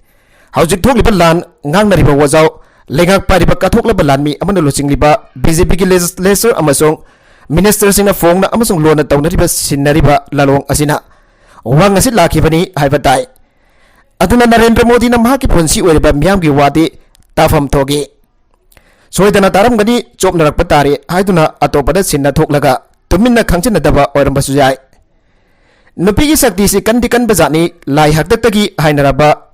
ꯍꯧꯖꯤꯛ ꯊꯣꯛꯂꯤꯕ ꯂꯥꯟ ꯉꯥꯡꯅꯔꯤꯕ ꯋꯥꯖꯥꯎ, ꯂꯩꯉꯥꯛ ꯄꯥꯏꯔꯤꯕ ꯀꯠꯊꯣꯛꯂꯕ ꯂꯥꯟꯃꯤ ꯑꯃꯅ ꯂꯨꯆꯤꯡꯂꯤꯕ ꯕꯤ ꯖꯦ ꯄꯤꯒꯤ ꯂꯦꯖꯤꯁꯂꯦꯆꯔ ꯑꯃꯁꯨꯡ ꯃꯤꯅꯤꯁꯇꯔꯁꯤꯡꯅ ꯐꯣꯡꯅ ꯑꯃꯁꯨꯡ ꯂꯣꯟꯅ ꯇꯧꯅꯔꯤꯕ ꯁꯤꯟꯅꯔꯤꯕ ꯂꯥꯂꯣꯡ ꯑꯁꯤꯅ ꯋꯥ ꯉꯁꯤ ꯂꯥꯛꯈꯤꯕꯅꯤ ꯍꯥꯏꯕ ꯇꯥꯏ꯫ ꯑꯗꯨꯅ ꯅꯔꯦꯟꯗ꯭ꯔ ꯃꯣꯗꯤꯅ ꯃꯍꯥꯛꯀꯤ ꯄꯨꯟꯁꯤ ꯑꯣꯏꯔꯤꯕ ꯃꯤꯌꯥꯝꯒꯤ ꯋꯥꯗꯤ ꯇꯥꯐꯝ ꯊꯣꯛꯏ꯫ ꯁꯣꯏꯗꯅ ꯇꯥꯔꯝꯒꯅꯤ, ꯆꯣꯞꯅꯔꯛꯄ ꯇꯥꯔꯦ ꯍꯥꯏꯗꯨꯅ ꯑꯇꯣꯞꯄꯗ ꯁꯤꯟꯅ ꯊꯣꯛꯂꯒ ꯇꯨꯃꯤꯟꯅ ꯈꯪꯖꯤꯟꯅꯗꯕ ꯑꯣꯏꯔꯝꯕꯁꯨ ꯌꯥꯏ꯫ ꯅꯨꯄꯤꯒꯤ ꯁꯛꯇꯤꯁꯤ ꯀꯟꯗꯤ ꯀꯟꯕ ꯖꯥꯠꯅꯤ, ꯂꯥꯏ ꯍꯥꯛꯇꯛꯇꯒꯤ ꯍꯥꯏꯅꯔꯕ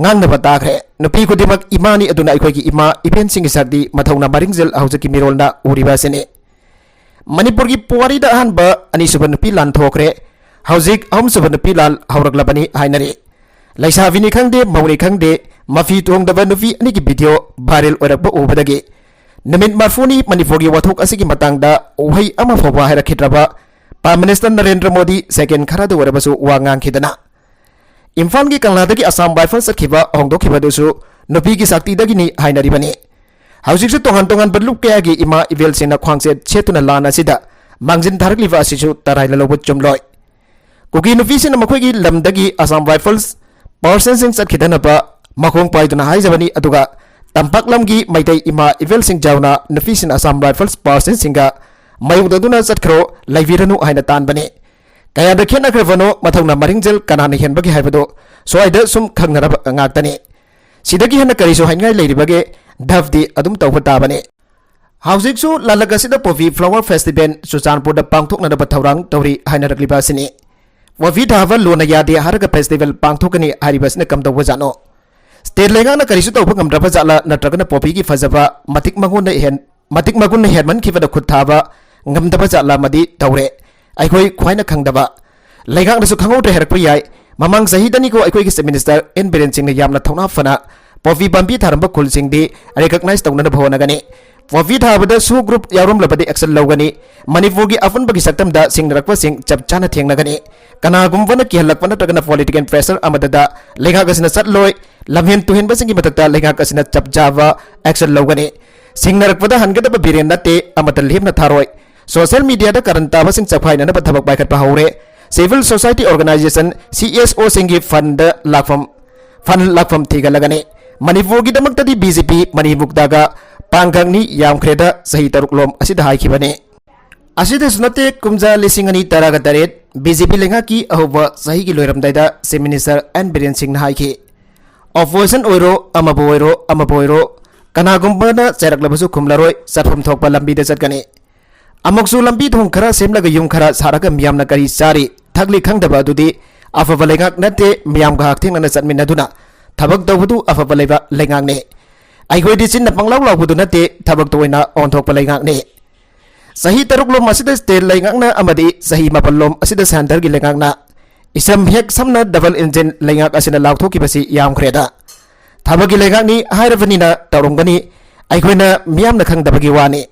ꯉꯥꯡꯅꯕ ꯇꯥꯈ꯭ꯔꯦ꯫ ꯅꯨꯄꯤ ꯈꯨꯗꯤꯡꯃꯛ ꯏꯃꯥꯅꯤ, ꯑꯗꯨꯅ ꯑꯩꯈꯣꯏꯒꯤ ꯏꯃꯥ ꯏꯕꯦꯟꯁꯤꯡꯒꯤ ꯁꯛꯇꯤ ꯃꯊꯧꯅ ꯃꯔꯤꯡꯖꯦꯜ ꯍꯧꯖꯤꯛꯀꯤ ꯃꯤꯔꯣꯜꯅ ꯎꯔꯤꯕ ꯑꯁꯤꯅꯤ꯫ ꯃꯅꯤꯄꯨꯔꯒꯤ ꯄꯨꯋꯥꯔꯤꯗ ꯑꯍꯥꯟꯕ ꯑꯅꯤꯁꯨꯕ ꯅꯨꯄꯤ ꯂꯥꯟ ꯊꯣꯛꯈ꯭ꯔꯦ꯫ ꯍꯧꯖꯤꯛ ꯑꯍꯨꯝꯁꯨꯕ ꯅꯨꯄꯤ ꯂꯥꯟ ꯍꯧꯔꯛꯂꯕꯅꯤ ꯍꯥꯏꯅꯔꯤ꯫ ꯂꯩꯁꯥꯕꯤꯅꯤ ꯈꯪꯗꯦ, ꯃꯧꯅꯤ ꯈꯪꯗꯦ, ꯃꯐꯤ ꯇꯣꯡꯗꯕ ꯅꯨꯄꯤ ꯑꯅꯤꯒꯤ ꯚꯤꯗꯤꯑꯣ ꯚꯥꯏꯔꯦꯜ ꯑꯣꯏꯔꯛꯄ ꯎꯕꯗꯒꯤ ꯅꯨꯃꯤꯠ ꯃꯔꯤꯐꯨꯅꯤ ꯃꯅꯤꯄꯨꯔꯒꯤ ꯋꯥꯊꯣꯛ ꯑꯁꯤꯒꯤ ꯃꯇꯥꯡꯗ ꯋꯥꯍꯩ ꯑꯃ ꯐꯥꯎꯕ ꯍꯥꯏꯔꯛꯈꯤꯗ꯭ꯔꯕ ꯄ꯭ꯔꯥꯏꯝ ꯃꯤꯅꯤꯁꯇꯔ ꯅꯔꯦꯟꯗ꯭ꯔ ꯃꯣꯗꯤ ꯁꯦꯀꯦꯟ ꯈꯔꯗ ꯑꯣꯏꯔꯕꯁꯨ ꯋꯥ ꯉꯥꯡꯈꯤꯗꯅ ꯏꯝꯐꯥꯜꯒꯤ ꯀꯪꯂꯥꯗꯒꯤ ꯑꯁꯥꯝ ꯔꯥꯏꯐꯜꯁ ꯆꯠꯈꯤꯕ ꯍꯣꯡꯗꯣꯛꯈꯤꯕꯗꯨꯁꯨ ꯅꯨꯄꯤꯒꯤ ꯁꯛꯇꯤꯗꯒꯤꯅꯤ ꯍꯥꯏꯅꯔꯤꯕꯅꯤ꯫ ꯍꯧꯖꯤꯛꯁꯨ ꯇꯣꯉꯥꯟ ꯇꯣꯉꯥꯟꯕ ꯂꯨꯞ ꯀꯌꯥꯒꯤ ꯏꯃꯥ ꯏꯕꯦꯜꯁꯤꯡꯅ ꯈ꯭ꯋꯥꯡꯆꯦꯠ ꯁꯦꯠꯇꯨꯅ ꯂꯥꯟ ꯑꯁꯤꯗ ꯃꯥꯡꯖꯤꯟ ꯊꯥꯔꯛꯂꯤꯕ ꯑꯁꯤꯁꯨ ꯇꯔꯥꯏꯅ ꯂꯧꯕ ꯆꯨꯝꯂꯣꯏ꯫ ꯀꯨꯀꯤ ꯅꯨꯄꯤꯁꯤꯡꯅ ꯃꯈꯣꯏꯒꯤ ꯂꯝꯗꯒꯤ ꯑꯁꯥꯝ ꯔꯥꯏꯐꯜꯁ ꯄꯥꯔꯁꯟꯁꯤꯡ ꯆꯠꯈꯤꯗꯅꯕ ꯃꯈꯣꯡ ꯄꯥꯏꯗꯨꯅ ꯍꯥꯏꯖꯕꯅꯤ, ꯑꯗꯨꯒ ꯇꯝꯄꯥꯛ ꯂꯝꯒꯤ ꯃꯩꯇꯩ ꯏꯃꯥ ꯏꯕꯦꯜꯁꯤꯡ ꯌꯥꯎꯅ ꯅꯨꯄꯤꯁꯤꯡꯅ ꯑꯁꯥꯝ ꯔꯥꯏꯐꯜꯁ ꯄꯥꯔꯁꯟꯁꯤꯡꯒ ꯃꯥꯌꯣꯛꯅꯗꯨꯅ ꯆꯠꯈ꯭ꯔꯣ, ꯂꯩꯕꯤꯔꯅꯨ ꯍꯥꯏꯅ ꯇꯥꯟꯕꯅꯤ꯫ ꯀꯌꯥꯗ ꯈꯦꯠꯅꯈ꯭ꯔꯕꯅꯣ ꯃꯊꯧꯅ ꯃꯔꯤꯡꯖꯦꯜ ꯀꯅꯥꯅ ꯍꯦꯟꯕꯒꯦ ꯍꯥꯏꯕꯗꯨ ꯁ꯭ꯋꯥꯏꯗ ꯁꯨꯝ ꯈꯪꯅꯔꯕ ꯉꯥꯛꯇꯅꯤ꯫ ꯁꯤꯗꯒꯤ ꯍꯦꯟꯅ ꯀꯔꯤꯁꯨ ꯍꯥꯏꯅꯤꯡꯉꯥꯏ ꯂꯩꯔꯤꯕꯒꯦ? ꯙꯞꯇꯤ ꯑꯗꯨꯝ ꯇꯧꯕ ꯇꯥꯕꯅꯤ꯫ ꯍꯧꯖꯤꯛꯁꯨ ꯂꯂꯛ ꯑꯁꯤꯗ ꯄꯣꯄꯤ ꯐ꯭ꯂꯥꯋꯔ ꯐꯦꯁꯇꯤꯚꯦꯜ ꯆꯨꯔꯆꯥꯟꯄꯨꯔꯗ ꯄꯥꯡꯊꯣꯛꯅꯅꯕ ꯊꯧꯔꯥꯡ ꯇꯧꯔꯤ ꯍꯥꯏꯅꯔꯛꯂꯤꯕ ꯑꯁꯤꯅꯤ꯫ ꯄꯣꯄꯤ ꯊꯥꯕ ꯂꯣꯅ ꯌꯥꯗꯦ ꯍꯥꯏꯔꯒ ꯐꯦꯁꯇꯤꯚꯦꯜ ꯄꯥꯡꯊꯣꯛꯀꯅꯤ ꯍꯥꯏꯔꯤꯕ ꯑꯁꯤꯅ ꯀꯝꯗꯧꯕꯖꯥꯠꯅꯣ? ꯁ꯭ꯇꯦꯠ ꯂꯩꯉꯥꯛꯅ ꯀꯔꯤꯁꯨ ꯇꯧꯕ ꯉꯝꯗ꯭ꯔꯕ ꯖꯥꯠꯂꯥ, ꯅꯠꯇ꯭ꯔꯒꯅ ꯄꯣꯄꯤꯒꯤ ꯐꯖꯕ ꯃꯇꯤꯛ ꯃꯒꯨꯟꯅ ꯍꯦꯟ-, ꯃꯇꯤꯛ ꯃꯒꯨꯟꯅ ꯍꯦꯟꯃꯟꯈꯤꯕꯗ ꯈꯨꯠ ꯊꯥꯕ ꯉꯝꯗꯕ ꯖꯥꯠꯂꯥ ꯑꯃꯗꯤ ꯇꯧꯔꯦ꯫ ꯑꯩꯈꯣꯏ ꯈ꯭ꯋꯥꯏꯅ ꯈꯪꯗꯕ꯫ ꯂꯩꯉꯥꯛꯅꯁꯨ ꯈꯪꯍꯧꯗ꯭ꯔꯦ ꯍꯥꯏꯔꯛꯄ ꯌꯥꯏ꯫ ꯃꯃꯥꯡ ꯆꯍꯤꯗꯅꯤꯀꯣ ꯑꯩꯈꯣꯏꯒꯤ Chief Minister ꯑꯦꯟ ꯕꯤꯔꯦꯟ ꯁꯤꯡꯅ ꯌꯥꯝꯅ ꯊꯧꯅꯥ ꯐꯅ ꯄꯣꯄꯤ ꯄꯥꯝꯕꯤ ꯊꯥꯔꯝꯕ ꯈꯨꯜꯁꯤꯡꯗꯤ recognize ꯇꯧꯅꯅꯕ ꯍꯣꯠꯅꯒꯅꯤ꯫ ꯄꯣꯄꯤ ꯊꯥꯕꯗ ꯁꯨ group ꯌꯥꯎꯔꯝꯂꯕꯗꯤ action ꯂꯧꯒꯅꯤ꯫ ꯃꯅꯤꯄꯨꯔꯒꯤ ꯑꯄꯨꯟꯕꯒꯤ ꯁꯛꯇꯝꯗ ꯁꯤꯡꯅꯔꯛꯄꯁꯤꯡ ꯆꯞ ꯆꯥꯅ ꯊꯦꯡꯅꯒꯅꯤ꯫ ꯀꯅꯥꯒꯨꯝꯕꯅ ꯀꯤꯍꯜꯂꯛꯄ ꯅꯠꯇ꯭ꯔꯒꯅ political pressure ꯑꯃꯗꯗ ꯂꯩꯉꯥꯛ ꯑꯁꯤꯅ ꯆꯠꯂꯣꯏ꯫ ꯂꯝꯍꯦꯟ ꯇꯨꯍꯦꯟꯕꯁꯤꯡꯒꯤ ꯃꯊꯛꯇ ꯂꯩꯉꯥꯛ ꯑꯁꯤꯅ ꯆꯞ ꯆꯥꯕ action ꯂꯧꯒꯅꯤ꯫ ꯁꯤꯡꯅꯔꯛꯄꯗ ꯍꯟꯒꯗꯕ ꯕꯤꯔꯦꯟ ꯅꯠꯇꯦ, ꯑꯃꯠꯇ ꯂꯦꯝꯅ ꯊꯥꯔꯣꯏ꯫ Social media ꯗ ꯀꯔꯟ ꯇꯥꯕꯁꯤꯡ ꯆꯈꯥꯏꯅꯅꯕ ꯊꯕꯛ ꯄꯥꯏꯈꯠꯄ ꯍꯧꯔꯦ꯫ Civil society organization, C S O ꯁꯤꯡꯒꯤ fund ꯂꯥꯛꯐꯝ, fund ꯂꯥꯛꯐꯝ ꯊꯤꯒꯠꯂꯒꯅꯤ꯫ ꯃꯅꯤꯄꯨꯔꯒꯤꯗꯃꯛꯇꯗꯤ B J P ꯃꯅꯤ ꯃꯨꯛꯇꯥꯒ ꯄꯥꯡꯒꯪꯅꯤ ꯌꯥꯝꯈ꯭ꯔꯦꯗ ꯆꯍꯤ ꯇꯔꯨꯛ ꯂꯣꯝ ꯑꯁꯤꯗ ꯍꯥꯏꯈꯤꯕꯅꯤ꯫ ꯑꯁꯤꯗꯁꯨ ꯅꯠꯇꯦ, ꯀꯨꯝꯖꯥ ꯂꯤꯁꯤꯡ ꯑꯅꯤ ꯇꯔꯥꯒ ꯇꯔꯦꯠ B J P ꯂꯩꯉꯥꯛꯀꯤ ꯑꯍꯧꯕ ꯆꯍꯤꯒꯤ ꯂꯣꯏꯔꯝꯗꯥꯏꯗ Chief Minister ꯑꯦꯟ ꯕꯤꯔꯦꯟ ꯁꯤꯡꯅ ꯍꯥꯏꯈꯤ, "Opposition ꯑꯣꯏꯔꯣ, ꯑꯃꯕꯨ ꯑꯣꯏꯔꯣ, ꯑꯃꯕꯨ ꯑꯣꯏꯔꯣ, ꯀꯅꯥꯒꯨꯝꯕꯅ ꯆꯩꯔꯛꯂꯕꯁꯨ ꯈꯨꯝꯂꯔꯣꯏ, ꯆꯠꯐꯝ ꯊꯣꯛꯄ ꯂꯝꯕꯤꯗ ꯆꯠꯀꯅꯤ꯫ ꯑꯃꯨꯛꯁꯨ ꯂꯝꯕꯤ ꯊꯣꯡ ꯈꯔ ꯁꯦꯝꯂꯒ ꯌꯨꯝ ꯈꯔ ꯁꯥꯔꯒ ꯃꯤꯌꯥꯝꯅ ꯀꯔꯤ ꯆꯥꯔꯤ, ꯊꯛꯂꯤ ꯈꯪꯗꯕ ꯑꯗꯨꯗꯤ ꯑꯐꯕ ꯂꯩꯉꯥꯛ ꯅꯠꯇꯦ, ꯃꯤꯌꯥꯝꯒ ꯍꯛꯊꯦꯡꯅꯅ ꯆꯠꯃꯤꯟꯅꯗꯨꯅ ꯊꯕꯛ ꯇꯧꯕꯗꯨ ꯑꯐꯕ ꯂꯩꯕ ꯂꯩꯉꯥꯛꯅꯤ꯫ ꯑꯩꯈꯣꯏꯗꯤ ꯆꯤꯟꯅ ꯄꯪꯂꯥꯎ ꯂꯥꯎꯕꯗꯨ ꯅꯠꯇꯦ, ꯊꯕꯛꯇ ꯑꯣꯏꯅ ꯑꯣꯟꯊꯣꯛꯄ ꯂꯩꯉꯥꯛꯅꯤ꯫ ꯆꯍꯤ ꯇꯔꯨꯛ ꯂꯣꯝ ꯑꯁꯤꯗ state ꯂꯩꯉꯥꯛꯅ ꯑꯃꯗꯤ ꯆꯍꯤ ꯃꯥꯄꯜ ꯂꯣꯝ ꯑꯁꯤꯗ centre ꯒꯤ ꯂꯩꯉꯥꯛꯅ ꯏꯁꯝ ꯍꯦꯛ ꯁꯝꯅ double engine ꯂꯩꯉꯥꯛ ꯑꯁꯤꯅ ꯂꯥꯎꯊꯣꯛꯈꯤꯕꯁꯤ ꯌꯥꯝꯈ꯭ꯔꯦꯗ꯫ ꯊꯕꯛꯀꯤ ꯂꯩꯉꯥꯛꯅꯤ ꯍꯥꯏꯔꯕꯅꯤꯅ ꯇꯧꯔꯝꯒꯅꯤ, ꯑꯩꯈꯣꯏꯅ ꯃꯤꯌꯥꯝꯅ ꯈꯪꯗꯕꯒꯤ ꯋꯥꯅꯤ꯫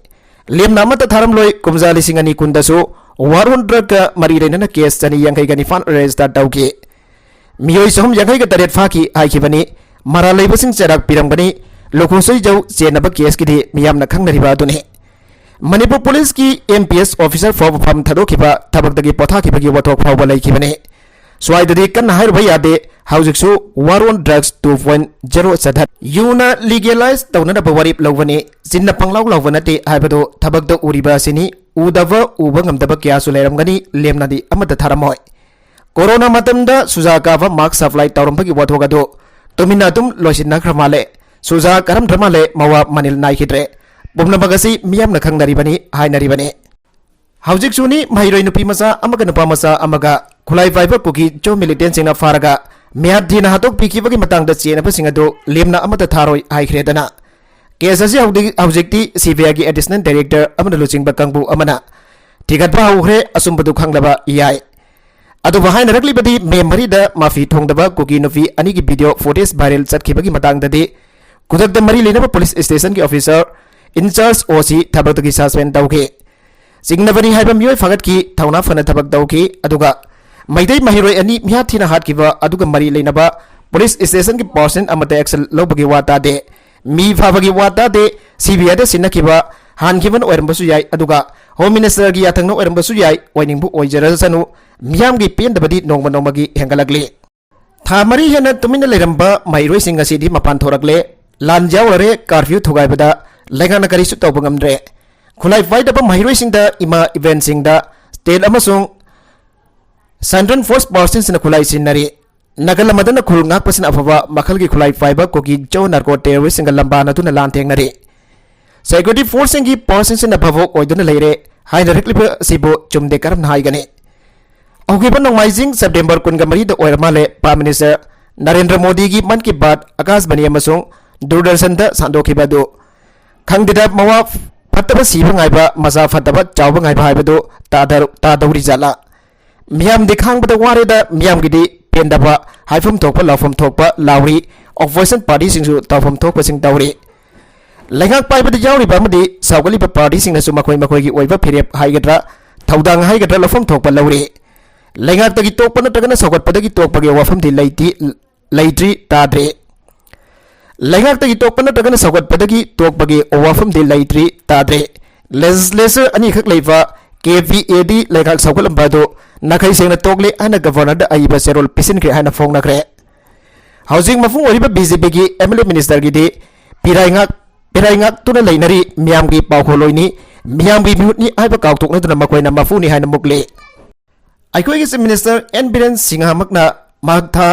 ꯂꯦꯝꯅ ꯑꯃꯠꯇ ꯊꯥꯔꯝꯂꯣꯏ, ꯀꯨꯝꯖꯥ ꯂꯤꯁꯤꯡ ꯑꯅꯤ ꯀꯨꯟꯗꯁꯨ war on drug ꯀ ꯃꯔꯤ ꯂꯩꯅꯅ case ꯆꯅꯤ ꯌꯥꯡꯈꯩꯒ ꯅꯤꯄꯥꯟ register ꯇꯧꯈꯤ꯫ ꯃꯤꯑꯣꯏ ꯆꯍꯨꯝ ꯌꯥꯡꯈꯩꯒ ꯇꯔꯦꯠ ꯐꯥꯈꯤ ꯍꯥꯏꯈꯤꯕꯅꯤ꯫ ꯃꯔꯥꯜ ꯂꯩꯕꯁꯤꯡ ꯆꯩꯔꯥꯛ ꯄꯤꯔꯝꯒꯅꯤ꯫ ꯂꯨꯈꯨ ꯁꯣꯏꯖꯧ ꯆꯦꯟꯅꯕ case ꯀꯤꯗꯤ ꯃꯤꯌꯥꯝꯅ ꯈꯪꯅꯔꯤꯕ ꯑꯗꯨꯅꯤ꯫ ꯃꯅꯤꯄꯨꯔ ꯄꯨꯂꯤꯁꯀꯤ M P S officer ꯐꯥꯎꯕ ꯐꯝ ꯊꯥꯗꯣꯛꯈꯤꯕ, ꯊꯕꯛꯇꯒꯤ ꯄꯣꯊꯥꯈꯤꯕꯒꯤ ꯋꯥꯊꯣꯛ ꯐꯥꯎꯕ ꯂꯩꯈꯤꯕꯅꯤ꯫ ꯁ꯭ꯋꯥꯏꯗꯗꯤ ꯀꯟꯅ ꯍꯥꯏꯔꯨꯕ ꯌꯥꯗꯦ꯫ ꯍꯧꯖꯤꯛꯁꯨ war on drugs two point zero ꯆꯠꯊꯔꯤ꯫ ꯌꯨꯅ legalize ꯇꯧꯅꯅꯕ ꯋꯥꯔꯦꯞ ꯂꯧꯕꯅꯤ꯫ ꯆꯤꯟꯅ ꯄꯪꯂꯥꯎ ꯂꯥꯎꯕ ꯅꯠꯇꯦ ꯍꯥꯏꯕꯗꯨ ꯊꯕꯛꯇ ꯎꯔꯤꯕ ꯑꯁꯤꯅꯤ꯫ ꯎꯗꯕ, ꯎꯕ ꯉꯝꯗꯕ ꯀꯌꯥꯁꯨ ꯂꯩꯔꯝꯒꯅꯤ, ꯂꯦꯝꯅꯗꯤ ꯑꯃꯠꯇ ꯊꯥꯔꯝꯃꯣꯏ꯫ ꯀꯣꯔꯣꯅꯥ ꯃꯇꯝꯗ ꯁꯨꯖꯥ ꯀꯥꯕ mask supply ꯇꯧꯔꯝꯕꯒꯤ ꯋꯥꯊꯣꯛ ꯑꯗꯨ ꯇꯨꯃꯤꯟꯅ ꯑꯗꯨꯝ ꯂꯣꯏꯁꯤꯟꯅꯈ꯭ꯔ ꯃꯥꯜꯂꯦ꯫ ꯁꯨꯖꯥ ꯀꯥꯔꯝꯗ꯭ꯔ ꯃꯥꯜꯂꯦ, ꯃꯋꯥ ꯃꯅꯤꯜ ꯅꯥꯏꯈꯤꯗ꯭ꯔꯦ꯫ ꯄꯨꯝꯅꯃꯛ ꯑꯁꯤ ꯃꯤꯌꯥꯝꯅ ꯈꯪꯅꯔꯤꯕꯅꯤ ꯍꯥꯏꯅꯔꯤꯕꯅꯤ꯫ ꯍꯧꯖꯤꯛꯁꯨꯅꯤ ꯃꯍꯩꯔꯣꯏ ꯅꯨꯄꯤ ꯃꯆꯥ ꯑꯃꯒ ꯅꯨꯄꯥ ꯃꯆꯥ ꯑꯃꯒ ꯈꯨꯠꯂꯥꯏ ꯄꯥꯏꯕ ꯀꯨꯀꯤ ꯖꯣ ꯃꯤꯂꯤꯇꯦꯟꯁꯤꯡꯅ ꯐꯥꯔꯒ ꯃꯤꯍꯥꯠ ꯊꯤꯅ ꯍꯥꯠꯇꯣꯛꯄꯤꯈꯤꯕꯒꯤ ꯃꯇꯥꯡꯗ ꯆꯦꯟꯅꯕꯁꯤꯡ ꯑꯗꯨ ꯂꯦꯝꯅ ꯑꯃꯠꯇ ꯊꯥꯔꯣꯏ ꯍꯥꯏꯈ꯭ꯔꯦꯗꯅ꯫ ꯀꯦꯁ ꯑꯁꯤ ꯍꯧꯗꯤ-, ꯍꯧꯖꯤꯛꯇꯤ ꯁꯤ ꯕꯤ ꯑꯥꯏꯒꯤ ꯑꯦꯗꯤꯁꯅꯦꯜ ꯗꯥꯏꯔꯦꯛꯇꯔ ꯑꯃꯅ ꯂꯨꯆꯤꯡꯕ ꯀꯥꯡꯕꯨ ꯑꯃꯅ ꯊꯤꯒꯠꯄ ꯍꯧꯈ꯭ꯔꯦ꯫ ꯑꯆꯨꯝꯕꯗꯨ ꯈꯪꯂꯕ ꯌꯥꯏ꯫ ꯑꯗꯨꯕꯨ ꯍꯥꯏꯅꯔꯛꯂꯤꯕꯗꯤ ꯃꯦ ꯃꯔꯤꯗ ꯃꯥꯐꯤ ꯊꯣꯡꯗꯕ ꯀꯨꯀꯤ ꯅꯨꯄꯤ ꯑꯅꯤꯒꯤ ꯚꯤꯗꯤꯑꯣ ꯐꯨꯇꯦꯖ ꯚꯥꯏꯔꯦꯜ ꯆꯠꯈꯤꯕꯒꯤ ꯃꯇꯥꯡꯗꯗꯤ ꯈꯨꯗꯛꯇ ꯃꯔꯤ ꯂꯩꯅꯕ ꯄꯨꯂꯤꯁ ꯁ꯭ꯇꯦꯁꯟꯒꯤ ꯑꯣꯐꯤꯁꯔ ꯏꯟꯆꯥꯔꯖ ꯑꯣ ꯁꯤ ꯊꯕꯛꯇꯒꯤ ꯁꯁꯄꯦꯟ ꯇꯧꯈꯤ꯫ ꯆꯤꯡꯅꯕꯅꯤ ꯍꯥꯏꯕ ꯃꯤꯑꯣꯏ ꯐꯥꯒꯠꯈꯤ, ꯊꯧꯅꯥ ꯐꯅ ꯊꯕꯛ ꯇꯧꯈꯤ꯫ ꯑꯗꯨꯒ ꯃꯩꯇꯩ ꯃꯍꯩꯔꯣꯏ ꯑꯅꯤ ꯃꯤꯍꯥꯠ ꯊꯤꯅ ꯍꯥꯠꯈꯤꯕ ꯑꯗꯨꯒ ꯃꯔꯤ ꯂꯩꯅꯕ ꯄꯨꯂꯤꯁ ꯁ꯭ꯇꯦꯁꯟꯒꯤ ꯄꯥꯔꯁꯟ ꯑꯃꯠꯇ ꯑꯦꯛꯁꯟ ꯂꯧꯕꯒꯤ ꯋꯥ ꯇꯥꯗꯦ꯫ ꯃꯤ ꯐꯥꯕꯒꯤ ꯋꯥ ꯇꯥꯗꯦ꯫ ꯁꯤ ꯕꯤ ꯑꯥꯏꯗ ꯁꯤꯟꯅꯈꯤꯕ ꯍꯥꯟꯈꯤꯕꯅ ꯑꯣꯏꯔꯝꯕꯁꯨ ꯌꯥꯏ, ꯑꯗꯨꯒ ꯍꯣꯝ ꯃꯤꯅꯤꯁꯇꯔꯒꯤ ꯌꯥꯊꯪꯅ ꯑꯣꯏꯔꯝꯕꯁꯨ ꯌꯥꯏ꯫ ꯑꯣꯏꯅꯤꯡꯕ ꯑꯣꯏꯖꯔꯁꯅꯨ, ꯃꯤꯌꯥꯝꯒꯤ ꯄꯦꯟꯗꯕꯗꯤ ꯅꯣꯡꯃ ꯅꯣꯡꯃꯒꯤ ꯍꯦꯟꯒꯠꯂꯛꯂꯤ꯫ ꯊꯥ ꯃꯔꯤ ꯍꯦꯟꯅ ꯇꯨꯃꯤꯟꯅ ꯂꯩꯔꯝꯕ ꯃꯍꯩꯔꯣꯏꯁꯤꯡ ꯉꯁꯤꯗꯤ ꯃꯄꯥꯟ ꯊꯣꯔꯛꯂꯦ꯫ ꯂꯥꯟ ꯌꯥꯎꯔꯔꯦ꯫ ꯀꯥꯔꯐ꯭ꯌꯨ ꯊꯨꯒꯥꯏꯕꯗ ꯂꯩꯉꯥꯛꯅ ꯀꯔꯤꯁꯨ ꯇꯧꯕ ꯉꯝꯗ꯭ꯔꯦ꯫ ꯈꯨꯠꯂꯥꯏ ꯄꯥꯏꯗꯕ ꯃꯍꯩꯔꯣꯏꯁꯤꯡꯗ ꯏꯃꯥ ꯏꯕꯦꯟꯁꯤꯡꯗ ꯁ꯭ꯇꯦꯠ ꯑꯃꯁꯨꯡ ꯁꯦꯟꯇ꯭ꯔꯦꯜ ꯐꯣꯔꯁ ꯄꯥꯔꯁꯟꯁꯤꯡꯅ ꯈꯨꯠꯂꯥꯏ ꯁꯤꯟꯅꯔꯤ꯫ ꯅꯥꯀꯜ ꯑꯃꯗꯅ ꯈꯨꯜ ꯉꯥꯛꯄꯁꯤꯅ ꯑꯐꯕ ꯃꯈꯜꯒꯤ ꯈꯨꯠꯂꯥꯏ ꯄꯥꯏꯕ ꯀꯨꯀꯤ ꯖꯣ ꯅꯥꯔꯀꯣ ꯇꯦꯔꯣꯔꯤꯁꯁꯤꯡꯒ ꯂꯝꯕꯥꯅꯗꯨꯅ ꯂꯥꯟ ꯊꯦꯡꯅꯔꯤ꯫ ꯁꯦꯀ꯭ꯌꯨꯔꯤꯇꯤ ꯐꯣꯔꯁꯁꯤꯡꯒꯤ ꯄꯥꯔꯁꯟꯁꯤꯅ ꯚꯥꯕꯣꯛ ꯑꯣꯏꯗꯨꯅ ꯂꯩꯔꯦ ꯍꯥꯏꯅꯔꯛꯂꯤꯕ ꯑꯁꯤꯕꯨ ꯆꯨꯝꯗꯦ ꯀꯔꯝꯅ ꯍꯥꯏꯒꯅꯤ? ꯍꯧꯈꯤꯕ ꯅꯣꯡꯃꯥꯏꯖꯤꯡ ꯁꯦꯞꯇꯦꯝꯕꯔ ꯀꯨꯟꯒ ꯃꯔꯤꯗ ꯑꯣꯏꯔ ꯃꯥꯜꯂꯦ ꯄ꯭ꯔꯥꯏꯝ ꯃꯤꯅꯤꯁꯇꯔ ꯅꯔꯦꯟꯗ꯭ꯔ ꯃꯣꯗꯤꯒꯤ ꯃꯟ ꯀꯤ ꯕꯥꯠ ꯑꯀꯥꯁꯕꯥꯅꯤ ꯑꯃꯁꯨꯡ ꯗꯨꯔꯗꯔꯁꯟꯗ ꯁꯟꯗꯣꯛꯈꯤꯕ ꯑꯗꯨ꯫ ꯈꯪꯗꯦꯗ, ꯃꯋꯥ ꯐꯠꯇꯕ ꯁꯤꯕ ꯉꯥꯏꯕ, ꯃꯆꯥ ꯐꯠꯇꯕ ꯆꯥꯎꯕ ꯉꯥꯏꯕ ꯍꯥꯏꯕꯗꯨ ꯇꯥꯗ-, ꯇꯥꯗꯧꯔꯤ ꯖꯥꯠꯂꯥ? ꯃꯤꯌꯥꯝꯗꯤ ꯈꯥꯡꯕꯗ ꯋꯥꯔꯦꯗ, ꯃꯤꯌꯥꯝꯒꯤꯗꯤ ꯄꯦꯟꯗꯕ, ꯍꯥꯏꯐꯝ ꯊꯣꯛꯄ ꯂꯥꯎꯐꯝ ꯊꯣꯛꯄ ꯂꯥꯎꯔꯤ꯫ ꯑꯣꯄꯣꯖꯤꯁꯟ ꯄꯥꯔꯇꯤꯁꯤꯡꯁꯨ ꯇꯧꯐꯝ ꯊꯣꯛꯄꯁꯤꯡ ꯇꯧꯔꯤ꯫ ꯂꯩꯉꯥꯛ ꯄꯥꯏꯕꯗ ꯌꯥꯎꯔꯤꯕ ꯑꯃꯗꯤ ꯁꯧꯒꯠꯂꯤꯕ ꯄꯥꯔꯇꯤꯁꯤꯡꯅꯁꯨ ꯃꯈꯣꯏ ꯃꯈꯣꯏꯒꯤ ꯑꯣꯏꯕ ꯐꯤꯔꯦꯞ ꯍꯥꯏꯒꯗ꯭ꯔꯥ, ꯊꯧꯗꯥꯡ ꯍꯥꯏꯒꯗ꯭ꯔꯥ, ꯂꯧꯐꯝ ꯊꯣꯛꯄ ꯂꯧꯔꯤ꯫ ꯂꯩꯉꯥꯛꯇꯒꯤ ꯇꯣꯛꯄ ꯅꯠꯇ꯭ꯔꯒꯅ ꯁꯧꯒꯠꯄꯗꯒꯤ ꯇꯣꯛꯄꯒꯤ ꯋꯥꯐꯝꯗꯤ ꯂꯩꯇꯦ, ꯂꯩꯇ꯭ꯔꯤ, ꯇꯥꯗ꯭ꯔꯤ꯫ ꯂꯩꯉꯥꯛꯇꯒꯤ ꯇꯣꯛꯄ ꯅꯠꯇ꯭ꯔꯒꯅ ꯁꯧꯒꯠꯄꯗꯒꯤ ꯇꯣꯛꯄꯒꯤ ꯋꯥꯐꯝꯗꯤ ꯂꯩꯇ꯭ꯔꯤ, ꯇꯥꯗ꯭ꯔꯤ꯫ ꯂꯦꯖꯤꯁꯂꯦꯆꯔ ꯑꯅꯤꯈꯛ ꯂꯩꯕ ꯀꯦ ꯄꯤ ꯑꯦꯗꯤ ꯂꯩꯉꯥꯛ ꯁꯧꯒꯠꯂꯝꯕ ꯑꯗꯨ ꯅꯥꯈꯩ ꯁꯦꯡꯅ ꯇꯣꯛꯂꯦ ꯍꯥꯏꯅ ꯒꯕꯔꯅꯔꯗ ꯑꯏꯕ ꯆꯦꯔꯣꯜ ꯄꯤꯁꯤꯟꯈ꯭ꯔꯦ ꯍꯥꯏꯅ ꯐꯣꯡꯅꯈ꯭ꯔꯦ꯫ ꯍꯧꯖꯤꯛ ꯃꯄꯨꯡ ꯑꯣꯏꯔꯤꯕ ꯕꯤ ꯖꯦ ꯄꯤꯒꯤ ꯑꯦꯝ ꯑꯦꯜ ꯑꯦ ꯃꯤꯅꯤꯁꯇꯔꯒꯤꯗꯤ ꯄꯤꯔꯥꯏꯉꯥꯛ-, ꯄꯤꯔꯥꯏꯉꯥꯛꯇꯨꯅ ꯂꯩꯅꯔꯤ, ꯃꯤꯌꯥꯝꯒꯤ ꯄꯥꯎꯈꯣꯜꯂꯣꯏꯅꯤ, ꯃꯤꯌꯥꯝꯒꯤ ꯃꯤꯍꯨꯠꯅꯤ ꯍꯥꯏꯕ ꯀꯥꯎꯊꯣꯛꯅꯗꯨꯅ ꯃꯈꯣꯏꯅ ꯃꯄꯨꯅꯤ ꯍꯥꯏꯅ ꯃꯨꯛꯂꯤ꯫ ꯑꯩꯈꯣꯏꯒꯤ ꯆꯤꯐ ꯃꯤꯅꯤꯁꯇꯔ ꯑꯦꯟ ꯕꯤꯔꯦꯟ ꯁꯤꯡꯍꯃꯛꯅ ꯃꯍꯥꯛ ꯊꯥ,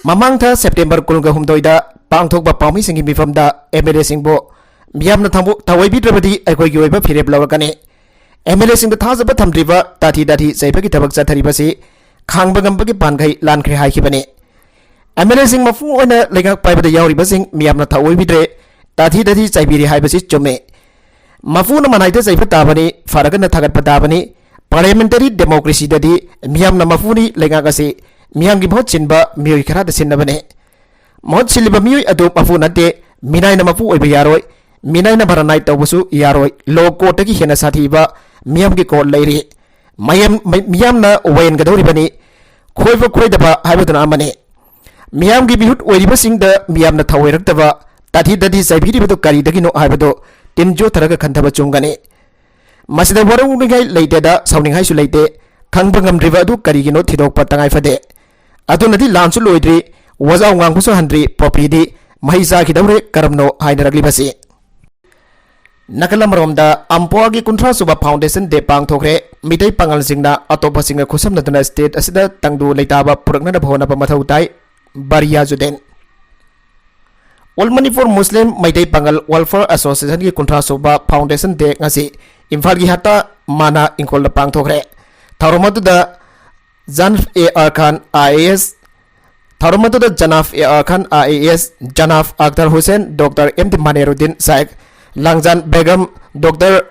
ꯃꯃꯥꯡ ꯊꯥ ꯁꯦꯞꯇꯦꯝꯕꯔ ꯀꯨꯟꯒ ꯍꯨꯝꯗꯣꯏꯗ ꯄꯥꯡꯊꯣꯛꯄ ꯄꯥꯎꯃꯤꯁꯤꯡꯒꯤ ꯃꯤꯐꯝꯗ ꯑꯦꯝ ꯑꯦꯜ ꯑꯦꯁꯤꯡꯕꯨ ꯃꯤꯌꯥꯝꯅ ꯊꯃꯣ-, ꯊꯑꯣꯏꯕꯤꯗ꯭ꯔꯕꯗꯤ ꯑꯩꯈꯣꯏꯒꯤ ꯑꯣꯏꯕ ꯐꯤꯔꯦꯞ ꯂꯧꯔꯛꯀꯅꯤ꯫ ꯑꯦꯝ ꯑꯦꯜ ꯑꯦꯁꯤꯡꯗ ꯊꯥꯖꯕ ꯊꯝꯗ꯭ꯔꯤꯕ ꯇꯥꯊꯤ ꯇꯥꯊꯤ ꯆꯩꯕꯒꯤ ꯊꯕꯛ ꯆꯠꯊꯔꯤꯕꯁꯤ ꯈꯥꯡꯕ ꯉꯝꯕꯒꯤ ꯄꯥꯟꯈꯩ ꯂꯥꯟꯈ꯭ꯔꯦ ꯍꯥꯏꯈꯤꯕꯅꯤ꯫ ꯑꯦꯝ ꯑꯦꯜ ꯑꯦꯁꯤꯡ ꯃꯄꯨ ꯑꯣꯏꯅ ꯂꯩꯉꯥꯛ ꯄꯥꯏꯕꯗ ꯌꯥꯎꯔꯤꯕꯁꯤꯡ ꯃꯤꯌꯥꯝꯅ ꯊꯑꯣꯏꯕꯤꯗ꯭ꯔꯦ, ꯇꯥꯊꯤ ꯇꯥꯊꯤ ꯆꯩꯕꯤꯔꯤ ꯍꯥꯏꯕꯁꯤ ꯆꯨꯝꯃꯦ꯫ ꯃꯄꯨꯅ ꯃꯅꯥꯏꯗ ꯆꯩꯕ ꯇꯥꯕꯅꯤ, ꯐꯔꯒꯅ ꯊꯥꯒꯠꯄ ꯇꯥꯕꯅꯤ꯫ ꯄꯥꯔꯂꯤꯌꯥꯃꯦꯟꯇꯔꯤ ꯗꯦꯃꯣꯀ꯭ꯔꯦꯁꯤꯗꯗꯤ ꯃꯤꯌꯥꯝꯅ ꯃꯄꯨꯅꯤ, ꯂꯩꯉꯥꯛ ꯑꯁꯤ ꯃꯤꯌꯥꯝꯒꯤ ꯃꯍꯨꯠ ꯁꯤꯟꯕ ꯃꯤꯑꯣꯏ ꯈꯔꯗ ꯁꯤꯟꯅꯕꯅꯦ꯫ ꯃꯍꯨꯠ ꯁꯤꯜꯂꯤꯕ ꯃꯤꯑꯣꯏ ꯑꯗꯨ ꯃꯄꯨ ꯅꯠꯇꯦ, ꯃꯤꯅꯥꯏꯅ ꯃꯄꯨ ꯑꯣꯏꯕ ꯌꯥꯔꯣꯏ, ꯃꯤꯅꯥꯏꯅ ꯃꯔꯅꯥꯏ ꯇꯧꯕꯁꯨ ꯌꯥꯔꯣꯏ꯫ ꯂꯣ ꯀꯣꯔꯠꯇꯒꯤ ꯍꯦꯟꯅ ꯁꯥꯊꯤꯕ ꯃꯤꯌꯥꯝꯒꯤ ꯀꯣꯔꯠ ꯂꯩꯔꯤ꯫ ꯃꯌꯥꯝ-, ꯃꯤ-, ꯃꯤꯌꯥꯝꯅ ꯋꯥꯌꯦꯟꯒꯗꯧꯔꯤꯕꯅꯤ꯫ ꯈꯣꯏꯕ ꯈꯣꯏꯗꯕ ꯍꯥꯏꯕꯗꯨꯅ ꯑꯃꯅꯤ꯫ ꯃꯤꯌꯥꯝꯒꯤ ꯃꯤꯍꯨꯠ ꯑꯣꯏꯔꯤꯕꯁꯤꯡꯗ ꯃꯤꯌꯥꯝꯅ ꯊꯑꯣꯏꯔꯛꯇꯕ, ꯇꯥꯊꯤ ꯇꯥꯊꯤ ꯆꯥꯏꯕꯤꯔꯤꯕꯗꯨ ꯀꯔꯤꯗꯒꯤꯅꯣ ꯍꯥꯏꯕꯗꯨ ꯇꯤꯟ ꯆꯣꯠꯊꯔꯒ ꯈꯟꯊꯕ ꯆꯨꯝꯒꯅꯤ꯫ ꯃꯁꯤꯗ ꯋꯥꯔꯧꯅꯤꯡꯉꯥꯏ ꯂꯩꯇꯦꯗ, ꯁꯥꯎꯅꯤꯡꯉꯥꯏꯁꯨ ꯂꯩꯇꯦ꯫ ꯈꯪꯕ ꯉꯝꯗ꯭ꯔꯤꯕ ꯑꯗꯨ ꯀꯔꯤꯒꯤꯅꯣ ꯊꯤꯗꯣꯛꯄ ꯇꯉꯥꯏ ꯐꯗꯦ꯫ ꯑꯗꯨꯅꯗꯤ ꯂꯥꯟꯁꯨ ꯂꯣꯏꯗ꯭ꯔꯤ, ꯋꯥꯖꯥꯎ ꯉꯥꯡꯕꯁꯨ ꯍꯟꯗ꯭ꯔꯤ, ꯄꯣꯄꯤꯗꯤ ꯃꯍꯩ ꯆꯥꯈꯤꯗꯧꯔꯦ ꯀꯔꯝꯅꯣ ꯍꯥꯏꯅꯔꯛꯂꯤꯕꯁꯤ꯫ ꯅꯥꯀꯜ ꯑꯃꯔꯣꯝꯗ ꯑꯝꯄꯣꯒꯤ ꯀꯨꯟꯊ꯭ꯔꯥ ꯁꯨꯕ Foundation Day ꯄꯥꯡꯊꯣꯛꯈ꯭ꯔꯦ꯫ ꯃꯤꯇꯩ ꯄꯥꯉꯜꯁꯤꯡꯅ ꯑꯇꯣꯞꯄꯁꯤꯡꯒ ꯈꯨꯠꯁꯝꯅꯗꯨꯅ state ꯑꯁꯤꯗ ꯇꯪꯗꯨ ꯂꯩꯇꯥꯕ ꯄꯨꯔꯛꯅꯅꯕ ꯍꯣꯠꯅꯕ ꯃꯊꯧ ꯇꯥꯏ, ꯕꯔꯤꯌꯥꯖꯨꯗꯤꯟ꯫ All Manipur Muslim ꯃꯩꯇꯩ ꯄꯥꯉꯜ Welfare Associationꯒꯤ ꯀꯨꯟꯊ꯭ꯔꯥ ꯁꯨꯕ Foundation Day ꯉꯁꯤ ꯏꯝꯐꯥꯜꯒꯤ ꯍꯠꯇ ꯃꯥꯅ ꯏꯪꯈꯣꯜꯗ ꯄꯥꯡꯊꯣꯛꯈ꯭ꯔꯦ꯫ ꯊꯧꯔꯝ ꯑꯗꯨꯗ ꯖꯥꯟꯐ ꯑꯦ R Khan, I A S, ꯊꯧꯔꯝ ꯑꯗꯨꯗ Janab A R Khan, I A S, Janab Akhtar Hussain, doctor M D Maniruddin Shaikh, Langjan Begum, doctor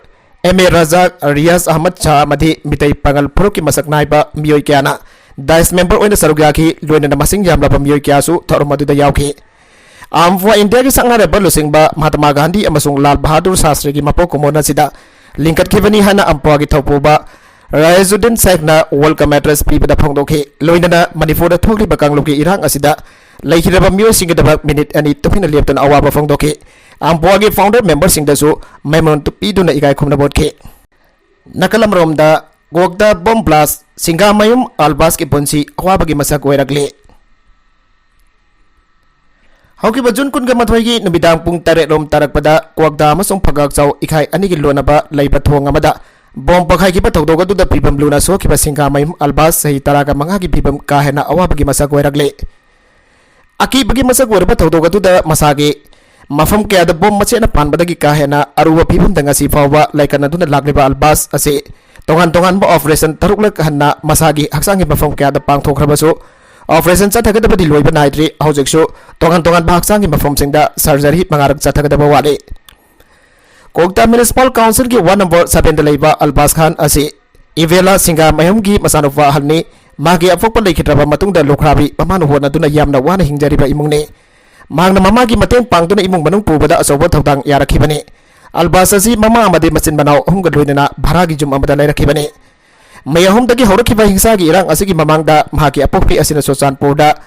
M A Razak, Riyaz Ahmad Shah ꯑꯃꯗꯤ ꯃꯤꯇꯩ ꯄꯥꯉꯜ ꯐꯨꯔꯨꯞꯀꯤ ꯃꯁꯛ ꯅꯥꯏꯕ ꯃꯤꯑꯣꯏ ꯀꯌꯥꯅ ꯗꯥꯏꯁ ꯃꯦꯝꯕꯔ ꯑꯣꯏꯅ ꯁꯔꯨꯛ ꯌꯥꯈꯤ꯫ ꯂꯣꯏꯅꯅ ꯃꯁꯤꯡ ꯌꯥꯝꯂꯕ ꯃꯤꯑꯣꯏ ꯀꯌꯥꯁꯨ ꯊꯧꯔꯝ ꯑꯗꯨꯗ ꯌꯥꯎꯈꯤ꯫ ꯑꯝꯄꯣ ꯏꯟꯗꯤꯌꯥꯒꯤ ꯁꯛꯅꯥꯏꯔꯕ ꯂꯨꯆꯤꯡꯕ ꯃꯍꯥꯇꯃꯥ ꯒꯥꯟꯙꯤ ꯑꯃꯁꯨꯡ ꯂꯥꯜ ꯕꯍꯥꯗꯨꯔ ꯁꯥꯁꯇ꯭ꯔꯤꯒꯤ ꯃꯄꯣꯛ ꯀꯨꯝꯑꯣꯟ ꯑꯁꯤꯗ ꯂꯤꯡꯈꯠꯈꯤꯕꯅꯤ ꯍꯥꯏꯅ ꯑꯝꯄꯣꯒꯤ ꯊꯧꯄꯨꯕ ꯔꯥꯌꯖꯨꯗꯤꯟ ꯁꯥꯏꯈꯅ welcome address ꯄꯤꯕꯗ ꯐꯣꯡꯗꯣꯛꯈꯤ꯫ ꯂꯣꯏꯅꯅ ꯃꯅꯤꯄꯨꯔꯗ ꯊꯣꯛꯂꯤꯕ ꯀꯥꯡꯂꯨꯞꯀꯤ ꯏꯔꯥꯡ ꯑꯁꯤꯗ ꯂꯩꯈꯤꯗ꯭ꯔꯕ ꯃꯤꯑꯣꯏꯁꯤꯡꯒꯤꯗꯃꯛ ꯃꯤꯅꯤꯠ ꯑꯅꯤ ꯇꯨꯃꯤꯟꯅ ꯂꯦꯞꯇꯨꯅ ꯑꯋꯥꯕ ꯐꯣꯡꯗꯣꯛꯈꯤ꯫ ꯑꯝꯄꯣꯒꯤ founder memberꯁꯤꯡꯗꯁꯨ memento ꯄꯤꯗꯨꯅ ꯏꯀꯥꯏ ꯈꯨꯝꯅꯕ ꯎꯠꯈꯤ꯫ ꯅꯥꯀꯜ ꯑꯃꯔꯣꯝꯗ ꯀ꯭ꯋꯥꯛꯇ bomb blast, ꯁꯤꯡꯒꯥꯃꯌꯨꯝ ꯑꯜꯕꯥꯁꯀꯤ ꯄꯨꯟꯁꯤ ꯑꯋꯥꯕꯒꯤ ꯃꯁꯛ ꯑꯣꯏꯔꯛꯂꯤ꯫ ꯍꯧꯈꯤꯕ ꯖꯨꯟ ꯀꯨꯟꯒ ꯃꯥꯊꯣꯏꯒꯤ ꯅꯨꯃꯤꯗꯥꯡ ꯄꯨꯡ ꯇꯔꯦꯠ ꯔꯣꯝ ꯇꯥꯔꯛꯄꯗ ꯀ꯭ꯋꯥꯛꯇ ꯑꯃꯁꯨꯡ ꯐꯒꯥꯛꯆꯥꯎ ꯏꯈꯥꯏ ꯑꯅꯤꯒꯤ ꯂꯣꯟꯅꯕ ꯂꯩꯕ ꯊꯣꯡ ꯑꯃꯗ bomb ꯄꯣꯈꯥꯏꯈꯤꯕ ꯊꯧꯗꯣꯛ ꯑꯗꯨꯗ ꯐꯤꯕꯝ ꯂꯨꯅ ꯁꯣꯛꯈꯤꯕ ꯁꯤꯡꯒꯥꯃꯌꯨꯝ ꯑꯜꯕꯥꯁ, ꯆꯍꯤ ꯇꯔꯥꯒ ꯃꯉꯥꯒꯤ ꯐꯤꯕꯝ ꯀꯥ ꯍꯦꯟꯅ ꯑꯋꯥꯕꯒꯤ ꯃꯁꯛ ꯑꯣꯏꯔꯛꯂꯤ꯫ ꯑꯀꯤꯕꯒꯤ ꯃꯁꯛ ꯑꯣꯏꯔꯕ ꯊꯧꯗꯣꯛ ꯑꯗꯨꯗ ꯃꯁꯥꯒꯤ ꯃꯐꯝ ꯀꯌꯥꯗ ꯕꯣꯝ ꯃꯆꯦꯠꯅ ꯄꯥꯟꯕꯗꯒꯤ ꯀꯥ ꯍꯦꯟꯅ ꯑꯔꯨꯕ ꯐꯤꯕꯝꯗ ꯉꯁꯤ ꯐꯥꯎꯕ ꯂꯩꯀꯠꯅꯗꯨꯅ ꯂꯥꯛꯂꯤꯕ ꯑꯜꯕꯥꯁ ꯑꯁꯤ ꯇꯣꯉꯥꯟ ꯇꯣꯉꯥꯟꯕ ꯑꯣꯄꯔꯦꯁꯟ ꯇꯔꯨꯛꯂꯛ ꯍꯟꯅ ꯃꯁꯥꯒꯤ ꯍꯛꯆꯥꯡꯒꯤ ꯃꯐꯝ ꯀꯌꯥꯗ ꯄꯥꯡꯊꯣꯛꯈ꯭ꯔꯕꯁꯨ, ꯑꯣꯄꯔꯦꯁꯟ ꯆꯠꯊꯒꯗꯕꯗꯤ ꯂꯣꯏꯕ ꯅꯥꯏꯗ꯭ꯔꯤ꯫ ꯍꯧꯖꯤꯛꯁꯨ ꯇꯣꯉꯥꯟ ꯇꯣꯉꯥꯟꯕ ꯍꯛꯆꯥꯡꯒꯤ ꯃꯐꯝꯁꯤꯡꯗ ꯁꯔꯖꯔꯤ ꯃꯉꯥꯔꯛ ꯆꯠꯊꯒꯗꯕ ꯋꯥꯠꯂꯤ꯫ ꯀꯣꯛꯇꯥ ꯃ꯭ꯌꯨꯅꯤꯁꯤꯄꯥꯜ ꯀꯥꯎꯟꯁꯤꯜꯒꯤ ꯋꯥꯔꯗ ꯅꯝꯕꯔ ꯁꯚꯦꯟꯗ ꯂꯩꯕ ꯑꯜꯕꯥꯁ ꯈꯥꯟ ꯑꯁꯤ ꯏꯕꯦꯂꯥ ꯁꯤꯡꯒꯥꯃꯌꯨꯝꯒꯤ ꯃꯆꯥꯅꯨꯄꯥ ꯑꯍꯜꯅꯤ꯫ ꯃꯍꯥꯛꯀꯤ ꯑꯄꯣꯛꯄ ꯂꯩꯈꯤꯗ꯭ꯔꯕ ꯃꯇꯨꯡꯗ ꯂꯨꯈ꯭ꯔꯥꯕꯤ ꯃꯃꯥꯅ ꯍꯣꯠꯅꯗꯨꯅ ꯌꯥꯝꯅ ꯋꯥꯅ ꯍꯤꯡꯖꯔꯤꯕ ꯏꯃꯨꯡꯅꯤ꯫ ꯃꯍꯥꯛꯅ ꯃꯃꯥꯒꯤ ꯃꯇꯦꯡ ꯄꯥꯡꯗꯨꯅ ꯏꯃꯨꯡ ꯃꯅꯨꯡ ꯄꯨꯕꯗ ꯑꯆꯧꯕ ꯊꯧꯗꯥꯡ ꯌꯥꯔꯛꯈꯤꯕꯅꯤ꯫ ꯑꯜꯕꯥꯁ ꯑꯁꯤ ꯃꯃꯥ ꯑꯃꯗꯤ ꯃꯆꯤꯟ ꯃꯅꯥꯎ ꯑꯍꯨꯝꯒ ꯂꯣꯏꯅꯅ ꯚꯔꯥꯒꯤ ꯌꯨꯝ ꯑꯃꯗ ꯂꯩꯔꯛꯈꯤꯕꯅꯤ꯫ ꯃꯦ ꯑꯍꯨꯝꯗꯒꯤ ꯍꯧꯔꯛꯈꯤꯕ ꯍꯤꯡꯁꯥꯒꯤ ꯏꯔꯥꯡ ꯑꯁꯤꯒꯤ ꯃꯃꯥꯡꯗ ꯃꯍꯥꯛꯀꯤ ꯑꯄꯣꯛꯄꯤ ꯑꯁꯤꯅ ꯆꯨꯔꯆꯥꯟꯄꯨꯔꯗ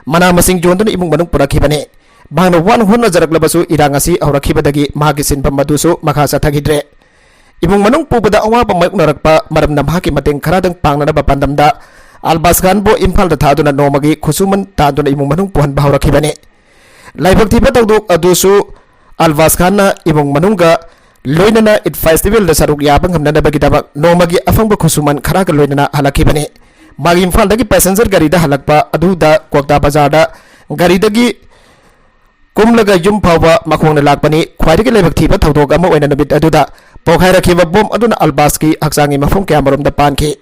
ꯃꯅꯥ ꯃꯁꯤꯡ ꯌꯣꯟꯗꯨꯅ ꯏꯃꯨꯡ ꯃꯅꯨꯡ ꯄꯨꯔꯛꯈꯤꯕꯅꯤ꯫ ꯃꯍꯥꯛꯅ ꯋꯥꯅ ꯍꯣꯠꯅꯖꯔꯛꯂꯕꯁꯨ ꯏꯔꯥꯡ ꯑꯁꯤ ꯍꯧꯔꯛꯈꯤꯕꯗꯒꯤ ꯃꯍꯥꯛꯀꯤ ꯁꯤꯟꯐꯝ ꯑꯗꯨꯁꯨ ꯃꯈꯥ ꯆꯠꯊꯈꯤꯗ꯭ꯔꯦ꯫ ꯏꯃꯨꯡ ꯃꯅꯨꯡ ꯄꯨꯕꯗ ꯑꯋꯥꯕ ꯃꯥꯌꯣꯛꯅꯔꯛꯄ ꯃꯔꯝꯅ ꯃꯍꯥꯛꯀꯤ ꯃꯇꯦꯡ ꯈꯔꯗꯪ ꯄꯥꯡꯅꯅꯕ ꯄꯥꯟꯗꯝꯗ ꯑꯜꯕꯥꯁ ꯈꯥꯟꯕꯨ ꯏꯝꯐꯥꯜꯗ ꯊꯥꯗꯨꯅ ꯅꯣꯡꯃꯒꯤ ꯈꯨꯠꯁꯨꯃꯟ ꯇꯥꯟꯗꯨꯅ ꯏꯃꯨꯡ ꯃꯅꯨꯡ ꯄꯨꯍꯟꯕ ꯍꯧꯔꯛꯈꯤꯕꯅꯤ꯫ ꯂꯥꯏꯕꯛ ꯊꯤꯕ ꯊꯧꯗꯣꯛ ꯑꯗꯨꯁꯨ ꯑꯜꯕꯥꯁ ꯈꯥꯟꯅ ꯏꯃꯨꯡ ꯃꯅꯨꯡꯒ ꯂꯣꯏꯅꯅ ꯏꯗ ꯐꯦꯁꯇꯤꯚꯦꯜꯗ ꯁꯔꯨꯛ ꯌꯥꯕ ꯉꯝꯅꯅꯕꯒꯤꯗꯃꯛ ꯅꯣꯡꯃꯒꯤ ꯑꯐꯪꯕ ꯈꯨꯠꯁꯨꯃꯟ ꯈꯔꯒ ꯂꯣꯏꯅꯅ ꯍꯜꯂꯛꯈꯤꯕꯅꯤ꯫ ꯃꯥꯒꯤ ꯏꯝꯐꯥꯜꯗꯒꯤ ꯄꯦꯁꯦꯟꯖꯔ ꯒꯥꯔꯤꯗ ꯍꯜꯂꯛꯄ ꯑꯗꯨꯗ ꯀ꯭ꯋꯥꯛꯇꯥ ꯕꯖꯥꯔꯗ ꯒꯥꯔꯤꯗꯒꯤ ꯀꯨꯝꯂꯒ ꯌꯨꯝ ꯐꯥꯎꯕ ꯃꯈꯣꯡꯅ ꯂꯥꯛꯄꯅꯤ꯫ ꯈ꯭ꯋꯥꯏꯗꯒꯤ ꯂꯥꯏꯕꯛ ꯊꯤꯕ ꯊꯧꯗꯣꯛ ꯑꯃ ꯑꯣꯏꯅ ꯅꯨꯃꯤꯠ ꯑꯗꯨꯗ ꯄꯣꯈꯥꯏꯔꯛꯈꯤꯕ ꯕꯣꯝ ꯑꯗꯨꯅ ꯑꯜꯕꯥꯁꯀꯤ ꯍꯛꯆꯥꯡꯒꯤ ꯃꯐꯝ ꯀꯌꯥꯃꯔꯣꯝꯗ ꯄꯥꯟꯈꯤ꯫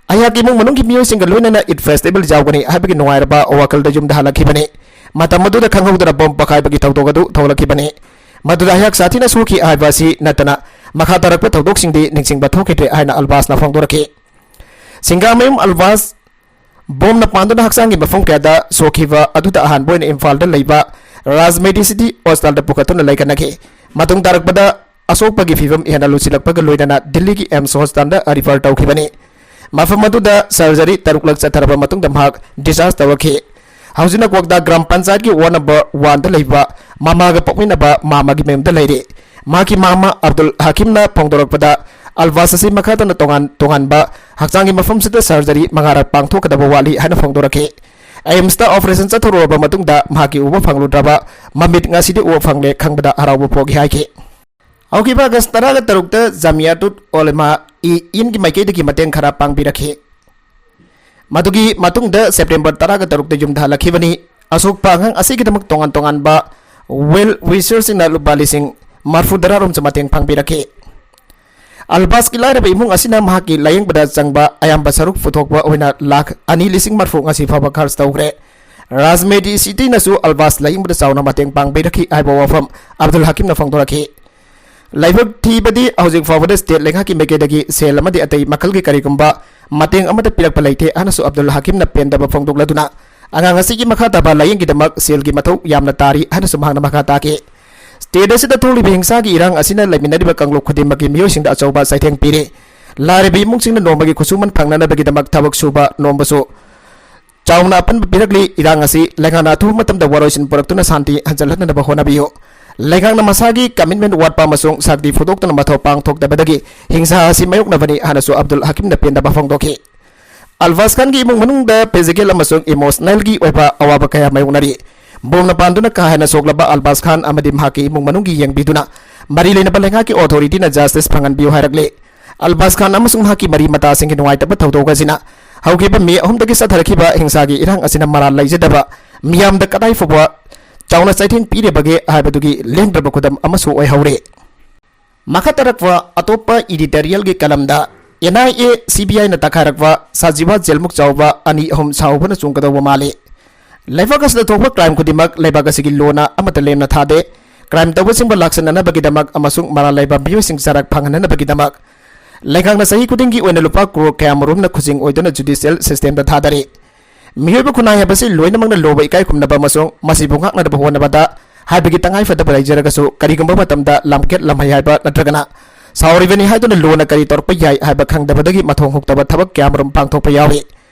ꯑꯩꯍꯥꯛ ꯏꯃꯨꯡ ꯃꯅꯨꯡꯒꯤ ꯃꯤꯑꯣꯏꯁꯤꯡꯒ ꯂꯣꯏꯅꯅ ꯏꯗ ꯐꯦꯁꯇꯤꯚꯦꯜ ꯌꯥꯎꯒꯅꯤ ꯍꯥꯏꯕꯒꯤ ꯅꯨꯡꯉꯥꯏꯔꯕ ꯋꯥꯈꯜꯗ ꯌꯨꯝꯗ ꯍꯜꯂꯛꯈꯤꯕꯅꯤ꯫ ꯃꯇꯝ ꯑꯗꯨꯗ ꯈꯪꯍꯧꯗꯅ ꯕꯣꯝ ꯄꯣꯈꯥꯏꯕꯒꯤ ꯊꯧꯗꯣꯛ ꯑꯗꯨ ꯊꯣꯛꯂꯛꯈꯤꯕꯅꯤ꯫ ꯃꯗꯨꯗ ꯑꯩꯍꯥꯛ ꯁꯥꯊꯤꯅ ꯁꯣꯛꯈꯤ ꯍꯥꯏꯕ ꯑꯁꯤ ꯅꯠꯇꯅ ꯃꯈꯥ ꯇꯥꯔꯛꯄ ꯊꯧꯗꯣꯛꯁꯤꯡꯗꯤ ꯅꯤꯡꯁꯤꯡꯕ ꯊꯣꯛꯈꯤꯗ꯭ꯔꯦ ꯍꯥꯏꯅ ꯑꯜꯕꯥꯁꯅ ꯐꯣꯡꯗꯣꯔꯛꯈꯤ꯫ ꯁꯤꯡꯒꯥꯃꯌꯨꯝ ꯑꯜꯕꯥꯁ ꯕꯣꯝꯅ ꯄꯥꯟꯗꯨꯅ ꯍꯛꯆꯥꯡꯒꯤ ꯃꯐꯝ ꯀꯌꯥꯗ ꯁꯣꯛꯈꯤꯕ ꯑꯗꯨꯗ ꯑꯍꯥꯟꯕ ꯑꯣꯏꯅ ꯏꯝꯐꯥꯜꯗ ꯂꯩꯕ ꯔꯥꯖ ꯃꯦꯗꯤꯁꯤꯇꯤ ꯍꯣꯁꯄꯤꯇꯥꯜꯗ ꯄꯨꯈꯠꯇꯨꯅ ꯂꯩꯈꯠꯅꯈꯤ꯫ ꯃꯇꯨꯡ ꯇꯥꯔꯛꯄꯗ ꯑꯁꯣꯛꯄꯒꯤ ꯐꯤꯕꯝ ꯍꯦꯟꯅ ꯂꯨꯁꯤꯜꯂꯛꯄꯒ ꯂꯣꯏꯅꯅ ꯗꯤꯜꯂꯤꯒꯤ ꯑꯦꯝꯁ ꯍꯣꯁꯄꯤꯇꯥꯜꯗ ꯔꯤꯐꯔ ꯇꯧꯈꯤꯕꯅꯤ꯫ ꯃꯐꯝ ꯑꯗꯨꯗ ꯁꯔꯖꯔꯤ ꯇꯔꯨꯛꯂꯛ ꯆꯠꯊꯔꯕ ꯃꯇꯨꯡꯗ ꯃꯍꯥꯛ ꯗꯤꯁꯆꯥꯔꯖ ꯇꯧꯔꯛꯈꯤ꯫ ꯍꯧꯖꯤꯛꯅ ꯀ꯭ꯋꯥꯛꯇꯥ ꯒ꯭ꯔꯥꯝ ꯄꯟꯆꯥꯌꯠꯀꯤ ꯋꯥꯔꯗ ꯅꯝꯕꯔ ꯋꯥꯟꯗ ꯂꯩꯕ ꯃꯃꯥꯒ ꯄꯣꯛꯃꯤꯟꯅꯕ ꯃꯥꯃꯒꯤ ꯃꯌꯨꯝꯗ ꯂꯩꯔꯤ꯫ ꯃꯍꯥꯛꯀꯤ ꯃꯥꯃ ꯑꯕꯗꯨꯜ ꯍꯀꯤꯝꯅ ꯐꯣꯡꯗꯣꯔꯛꯄꯗ, ꯑꯜꯕꯥꯁ ꯑꯁꯤ ꯃꯈꯥ ꯇꯥꯅ ꯇꯣꯉꯥꯟ ꯇꯣꯉꯥꯟꯕ ꯍꯛꯆꯥꯡꯒꯤ ꯃꯐꯝꯁꯤꯗ ꯁꯔꯖꯔꯤ ꯃꯉꯥꯔꯛ ꯄꯥꯡꯊꯣꯛꯀꯗꯕ ꯋꯥꯠꯂꯤ ꯍꯥꯏꯅ ꯐꯣꯡꯗꯣꯔꯛꯈꯤ꯫ ꯑꯦꯝꯁꯇ ꯑꯣꯄꯔꯦꯁꯟ ꯆꯠꯊꯔꯨꯔꯕ ꯃꯇꯨꯡꯗ ꯃꯍꯥꯛꯀꯤ ꯎꯕ ꯐꯪꯂꯨꯗ꯭ꯔꯕ ꯃꯃꯤꯠ ꯉꯁꯤꯗꯤ ꯎꯕ ꯐꯪꯂꯦ ꯈꯪꯕꯗ ꯍꯔꯥꯎꯕ ꯄꯣꯛꯏ ꯍꯥꯏꯈꯤ꯫ ꯍꯧꯈꯤꯕ ꯑꯥꯒꯁ ꯇꯔꯥꯒ ꯇꯔꯨꯛꯇ ꯖꯥꯃꯤꯌꯥꯇꯨꯠ ꯑꯣꯂꯦꯃꯥ ꯏ ꯏꯟꯒꯤ ꯃꯥꯏꯀꯩꯗꯒꯤ ꯃꯇꯦꯡ ꯈꯔ ꯄꯥꯡꯕꯤꯔꯛꯈꯤ꯫ ꯃꯗꯨꯒꯤ ꯃꯇꯨꯡꯗ ꯁꯦꯞꯇꯦꯝꯕꯔ ꯇꯔꯥꯒ ꯇꯔꯨꯛꯇ ꯌꯨꯝꯗ ꯍꯜꯂꯛꯈꯤꯕꯅꯤ꯫ ꯑꯁꯣꯛꯄ ꯑꯉꯥꯡ ꯑꯁꯤꯒꯤꯗꯃꯛ ꯇꯣꯉꯥꯟ ꯇꯣꯉꯥꯟꯕ Well wishersꯁꯤꯡꯅ ꯂꯨꯄꯥ ꯂꯤꯁꯤꯡ ꯃꯔꯤꯐꯨ ꯇꯔꯥꯔꯣꯝꯁꯨ ꯃꯇꯦꯡ ꯄꯥꯡꯕꯤꯔꯛꯈꯤ꯫ ꯑꯜꯕꯥꯁꯀꯤ ꯂꯥꯏꯔꯕ ꯏꯃꯨꯡ ꯑꯁꯤꯅ ꯃꯍꯥꯛꯀꯤ ꯂꯥꯌꯦꯡꯕꯗ ꯆꯪꯕ ꯑꯌꯥꯝꯕ ꯁꯔꯨꯛ ꯄꯨꯊꯣꯛꯄ ꯑꯣꯏꯅ ꯂꯥꯈ ꯑꯅꯤ ꯂꯤꯁꯤꯡ ꯃꯔꯤꯐꯨ ꯉꯁꯤ ꯐꯥꯎꯕ ꯈꯔꯆ ꯇꯧꯈ꯭ꯔꯦ꯫ ꯔꯥꯖꯃꯦꯗꯤ ꯁꯤꯇꯤꯅꯁꯨ ꯑꯜꯕꯥꯁ ꯂꯥꯌꯦꯡꯕꯗ ꯆꯥꯎꯅ ꯃꯇꯦꯡ ꯄꯥꯡꯕꯤꯔꯛꯈꯤ ꯍꯥꯏꯕ ꯋꯥꯐꯝ ꯑꯕꯗꯨꯜ ꯍꯀꯤꯝꯅ ꯐꯣꯡꯗꯣꯔꯛꯈꯤ꯫ ꯂꯥꯏꯕꯛ ꯊꯤꯕꯗꯤ ꯍꯧꯖꯤꯛ ꯐꯥꯎꯕꯗ state ꯂꯩꯉꯥꯛꯀꯤ ꯃꯥꯏꯀꯩꯗꯒꯤ ꯁꯦꯜ ꯑꯃꯗꯤ ꯑꯇꯩ ꯃꯈꯜꯒꯤ ꯀꯔꯤꯒꯨꯝꯕ ꯃꯇꯦꯡ ꯑꯃꯠꯇ ꯄꯤꯔꯛꯄ ꯂꯩꯇꯦ ꯍꯥꯏꯅꯁꯨ ꯑꯕꯗꯨꯜ ꯍꯀꯤꯝꯅ ꯄꯦꯟꯗꯕ ꯐꯣꯡꯗꯣꯛꯂꯗꯨꯅ, ꯑꯉꯥꯡ ꯑꯁꯤꯒꯤ ꯃꯈꯥ ꯇꯥꯕ ꯂꯥꯌꯦꯡꯒꯤꯗꯃꯛ ꯁꯦꯜꯒꯤ ꯃꯊꯧ ꯌꯥꯝꯅ ꯇꯥꯔꯤ ꯍꯥꯏꯅꯁꯨ ꯃꯍꯥꯛꯅ ꯃꯈꯥ ꯇꯥꯈꯤ꯫ State ꯑꯁꯤꯗ ꯊꯣꯛꯂꯤꯕ ꯍꯤꯡꯁꯥꯒꯤ ꯏꯔꯥꯡ ꯑꯁꯤꯅ ꯂꯩꯃꯤꯟꯅꯔꯤꯕ ꯀꯥꯡꯂꯨꯞ ꯈꯨꯗꯤꯡꯃꯛꯀꯤ ꯃꯤꯑꯣꯏꯁꯤꯡꯗ ꯑꯆꯧꯕ ꯆꯩꯊꯦꯡ ꯄꯤꯔꯤ꯫ ꯂꯥꯏꯔꯕ ꯏꯃꯨꯡꯁꯤꯡꯅ ꯅꯣꯡꯃꯒꯤ ꯈꯨꯠꯁꯨꯃꯟ ꯐꯪꯅꯅꯕꯒꯤꯗꯃꯛ ꯊꯕꯛ ꯁꯨꯕ ꯅꯣꯝꯕꯁꯨ ꯆꯥꯎꯅ ꯑꯄꯟꯕ ꯄꯤꯔꯛꯂꯤ꯫ ꯏꯔꯥꯡ ꯑꯁꯤ ꯂꯩꯉꯥꯛꯅ ꯑꯊꯨꯕ ꯃꯇꯝꯗ ꯋꯥꯔꯣꯏꯁꯤꯟ ꯄꯨꯔꯛꯇꯨꯅ ꯁꯥꯟꯇꯤ ꯍꯟꯖꯤꯜꯍꯟꯅꯕ ꯍꯣꯠꯅꯕꯤꯌꯨ꯫ ꯂꯩꯉꯥꯛꯅ ꯃꯁꯥꯒꯤ commitment ꯋꯥꯠꯄ ꯑꯃꯁꯨꯡ ꯁꯛꯇꯤ ꯐꯨꯗꯣꯛꯇꯨꯅ ꯃꯊꯧ ꯄꯥꯡꯊꯣꯛꯇꯕꯗꯒꯤ ꯍꯤꯡꯁꯥ ꯑꯁꯤ ꯃꯥꯌꯣꯛꯅꯕꯅꯤ ꯍꯥꯏꯅꯁꯨ ꯑꯕꯗꯨꯜ ꯍꯀꯤꯝꯅ ꯄꯦꯟꯗꯕ ꯐꯣꯡꯗꯣꯛꯈꯤ꯫ ꯑꯜꯕꯥꯁ ꯈꯥꯟꯒꯤ ꯏꯃꯨꯡ ꯃꯅꯨꯡꯗ physical ꯑꯃꯁꯨꯡ emotionalꯒꯤ ꯑꯣꯏꯕ ꯑꯋꯥꯕ ꯀꯌꯥ ꯃꯥꯌꯣꯛꯅꯔꯤ꯫ ꯕꯣꯝꯅ ꯄꯥꯟꯗꯨꯅ ꯀꯥ ꯍꯦꯟꯅ ꯁꯣꯛꯂꯕ ꯑꯜꯕꯥꯁ ꯈꯥꯟ ꯑꯃꯗꯤ ꯃꯍꯥꯛꯀꯤ ꯏꯃꯨꯡ ꯃꯅꯨꯡꯒꯤ ꯌꯦꯡꯕꯤꯗꯨꯅ ꯃꯔꯤ ꯂꯩꯅꯕ ꯂꯩꯉꯥꯛꯀꯤ authorityꯅ justice ꯐꯪꯍꯟꯕꯤꯌꯨ ꯍꯥꯏꯔꯛꯂꯤ꯫ ꯑꯜꯕꯥꯁ ꯈꯥꯟ ꯑꯃꯁꯨꯡ ꯃꯍꯥꯛꯀꯤ ꯃꯔꯤ ꯃꯇꯥꯁꯤꯡꯒꯤ ꯅꯨꯡꯉꯥꯏꯇꯕ ꯊꯧꯗꯣꯛ ꯑꯁꯤꯅ ꯍꯧꯈꯤꯕ ꯃꯦ ꯑꯍꯨꯝꯗꯒꯤ ꯆꯠꯊꯔꯛꯈꯤꯕ ꯍꯤꯡꯁꯥꯒꯤ ꯏꯔꯥꯡ ꯑꯁꯤꯅ ꯃꯔꯥꯜ ꯂꯩꯖꯗꯕ ꯃꯤꯌꯥꯝꯗ ꯀꯗꯥꯏ ꯐꯥꯎꯕ ꯆꯥꯎꯅ ꯆꯩꯊꯦꯡ ꯄꯤꯔꯤꯕꯒꯦ ꯍꯥꯏꯕꯗꯨꯒꯤ ꯂꯦꯡꯗ꯭ꯔꯕ ꯈꯨꯗꯝ ꯑꯃꯁꯨ ꯑꯣꯏꯍꯧꯔꯦ꯫ ꯃꯈꯥ ꯇꯥꯔꯛꯄ ꯑꯇꯣꯞꯄ editorialꯒꯤ ꯀꯂꯝꯗ, NIA CBIꯅ ꯇꯛꯈꯥꯏꯔꯛꯄ ꯁꯥꯖꯤꯕꯥ ꯖꯦꯜꯃꯨꯛ ꯆꯥꯎꯕ ꯑꯅꯤ ꯑꯍꯨꯝ ꯁꯥꯎꯕꯅ ꯆꯣꯡꯒꯗꯧꯕ ꯃꯥꯜꯂꯤ꯫ ꯂꯩꯕꯥꯛ ꯑꯁꯤꯗ ꯊꯣꯛꯄ crime ꯈꯨꯗꯤꯡꯃꯛ ꯂꯩꯕꯥꯛ ꯑꯁꯤꯒꯤ ꯂꯣꯅ ꯑꯃꯠꯇ ꯂꯦꯝꯅ ꯊꯥꯗꯦ꯫ Crime ꯇꯧꯕꯁꯤꯡꯕꯨ ꯂꯥꯛꯁꯤꯟꯅꯅꯕꯒꯤꯗꯃꯛ ꯑꯃꯁꯨꯡ ꯃꯔꯥꯜ ꯂꯩꯕ ꯃꯤꯑꯣꯏꯁꯤꯡ ꯆꯔꯥꯛ ꯐꯪꯍꯟꯅꯅꯕꯒꯤꯗꯃꯛ ꯂꯩꯉꯥꯛꯅ ꯆꯍꯤ ꯈꯨꯗꯤꯡꯒꯤ ꯑꯣꯏꯅ ꯂꯨꯄꯥ ꯀ꯭ꯔꯣꯔ ꯀꯌꯥꯃꯔꯨꯝꯅ ꯈꯨꯖꯤꯡ ꯑꯣꯏꯗꯨꯅ judicial systemꯗ ꯊꯥꯗꯔꯤ꯫ ꯃꯤꯑꯣꯏꯕ ꯈꯨꯟꯅꯥꯏ ꯍꯥꯏꯕꯁꯤ ꯂꯣꯏꯅꯃꯛꯅ ꯂꯣꯕ ꯏꯀꯥꯏ ꯈꯨꯝꯅꯕ ꯑꯃꯁꯨꯡ ꯃꯁꯤꯕꯨ ꯉꯥꯛꯅꯅꯕ ꯍꯣꯠꯅꯕꯗ ꯍꯥꯏꯕꯒꯤ ꯇꯉꯥꯏ ꯐꯗꯕ ꯂꯩꯖꯔꯒꯁꯨ, ꯀꯔꯤꯒꯨꯝꯕ ꯃꯇꯝꯗ ꯂꯝꯀꯦꯠ ꯂꯝꯍꯩ ꯍꯥꯏꯕ ꯅꯠꯇ꯭ꯔꯒꯅ ꯁꯥꯎꯔꯤꯕꯅꯤ ꯍꯥꯏꯗꯨꯅ ꯂꯣꯅ ꯀꯔꯤ ꯇꯧꯔꯛꯄ ꯌꯥꯏ ꯍꯥꯏꯕ ꯈꯪꯗꯕꯗꯒꯤ ꯃꯊꯣꯡ ꯍꯨꯛꯇꯕ ꯊꯕꯛ ꯀꯌꯥꯃꯔꯨꯝ ꯄꯥꯡꯊꯣꯛꯄ ꯌꯥꯎꯏ꯫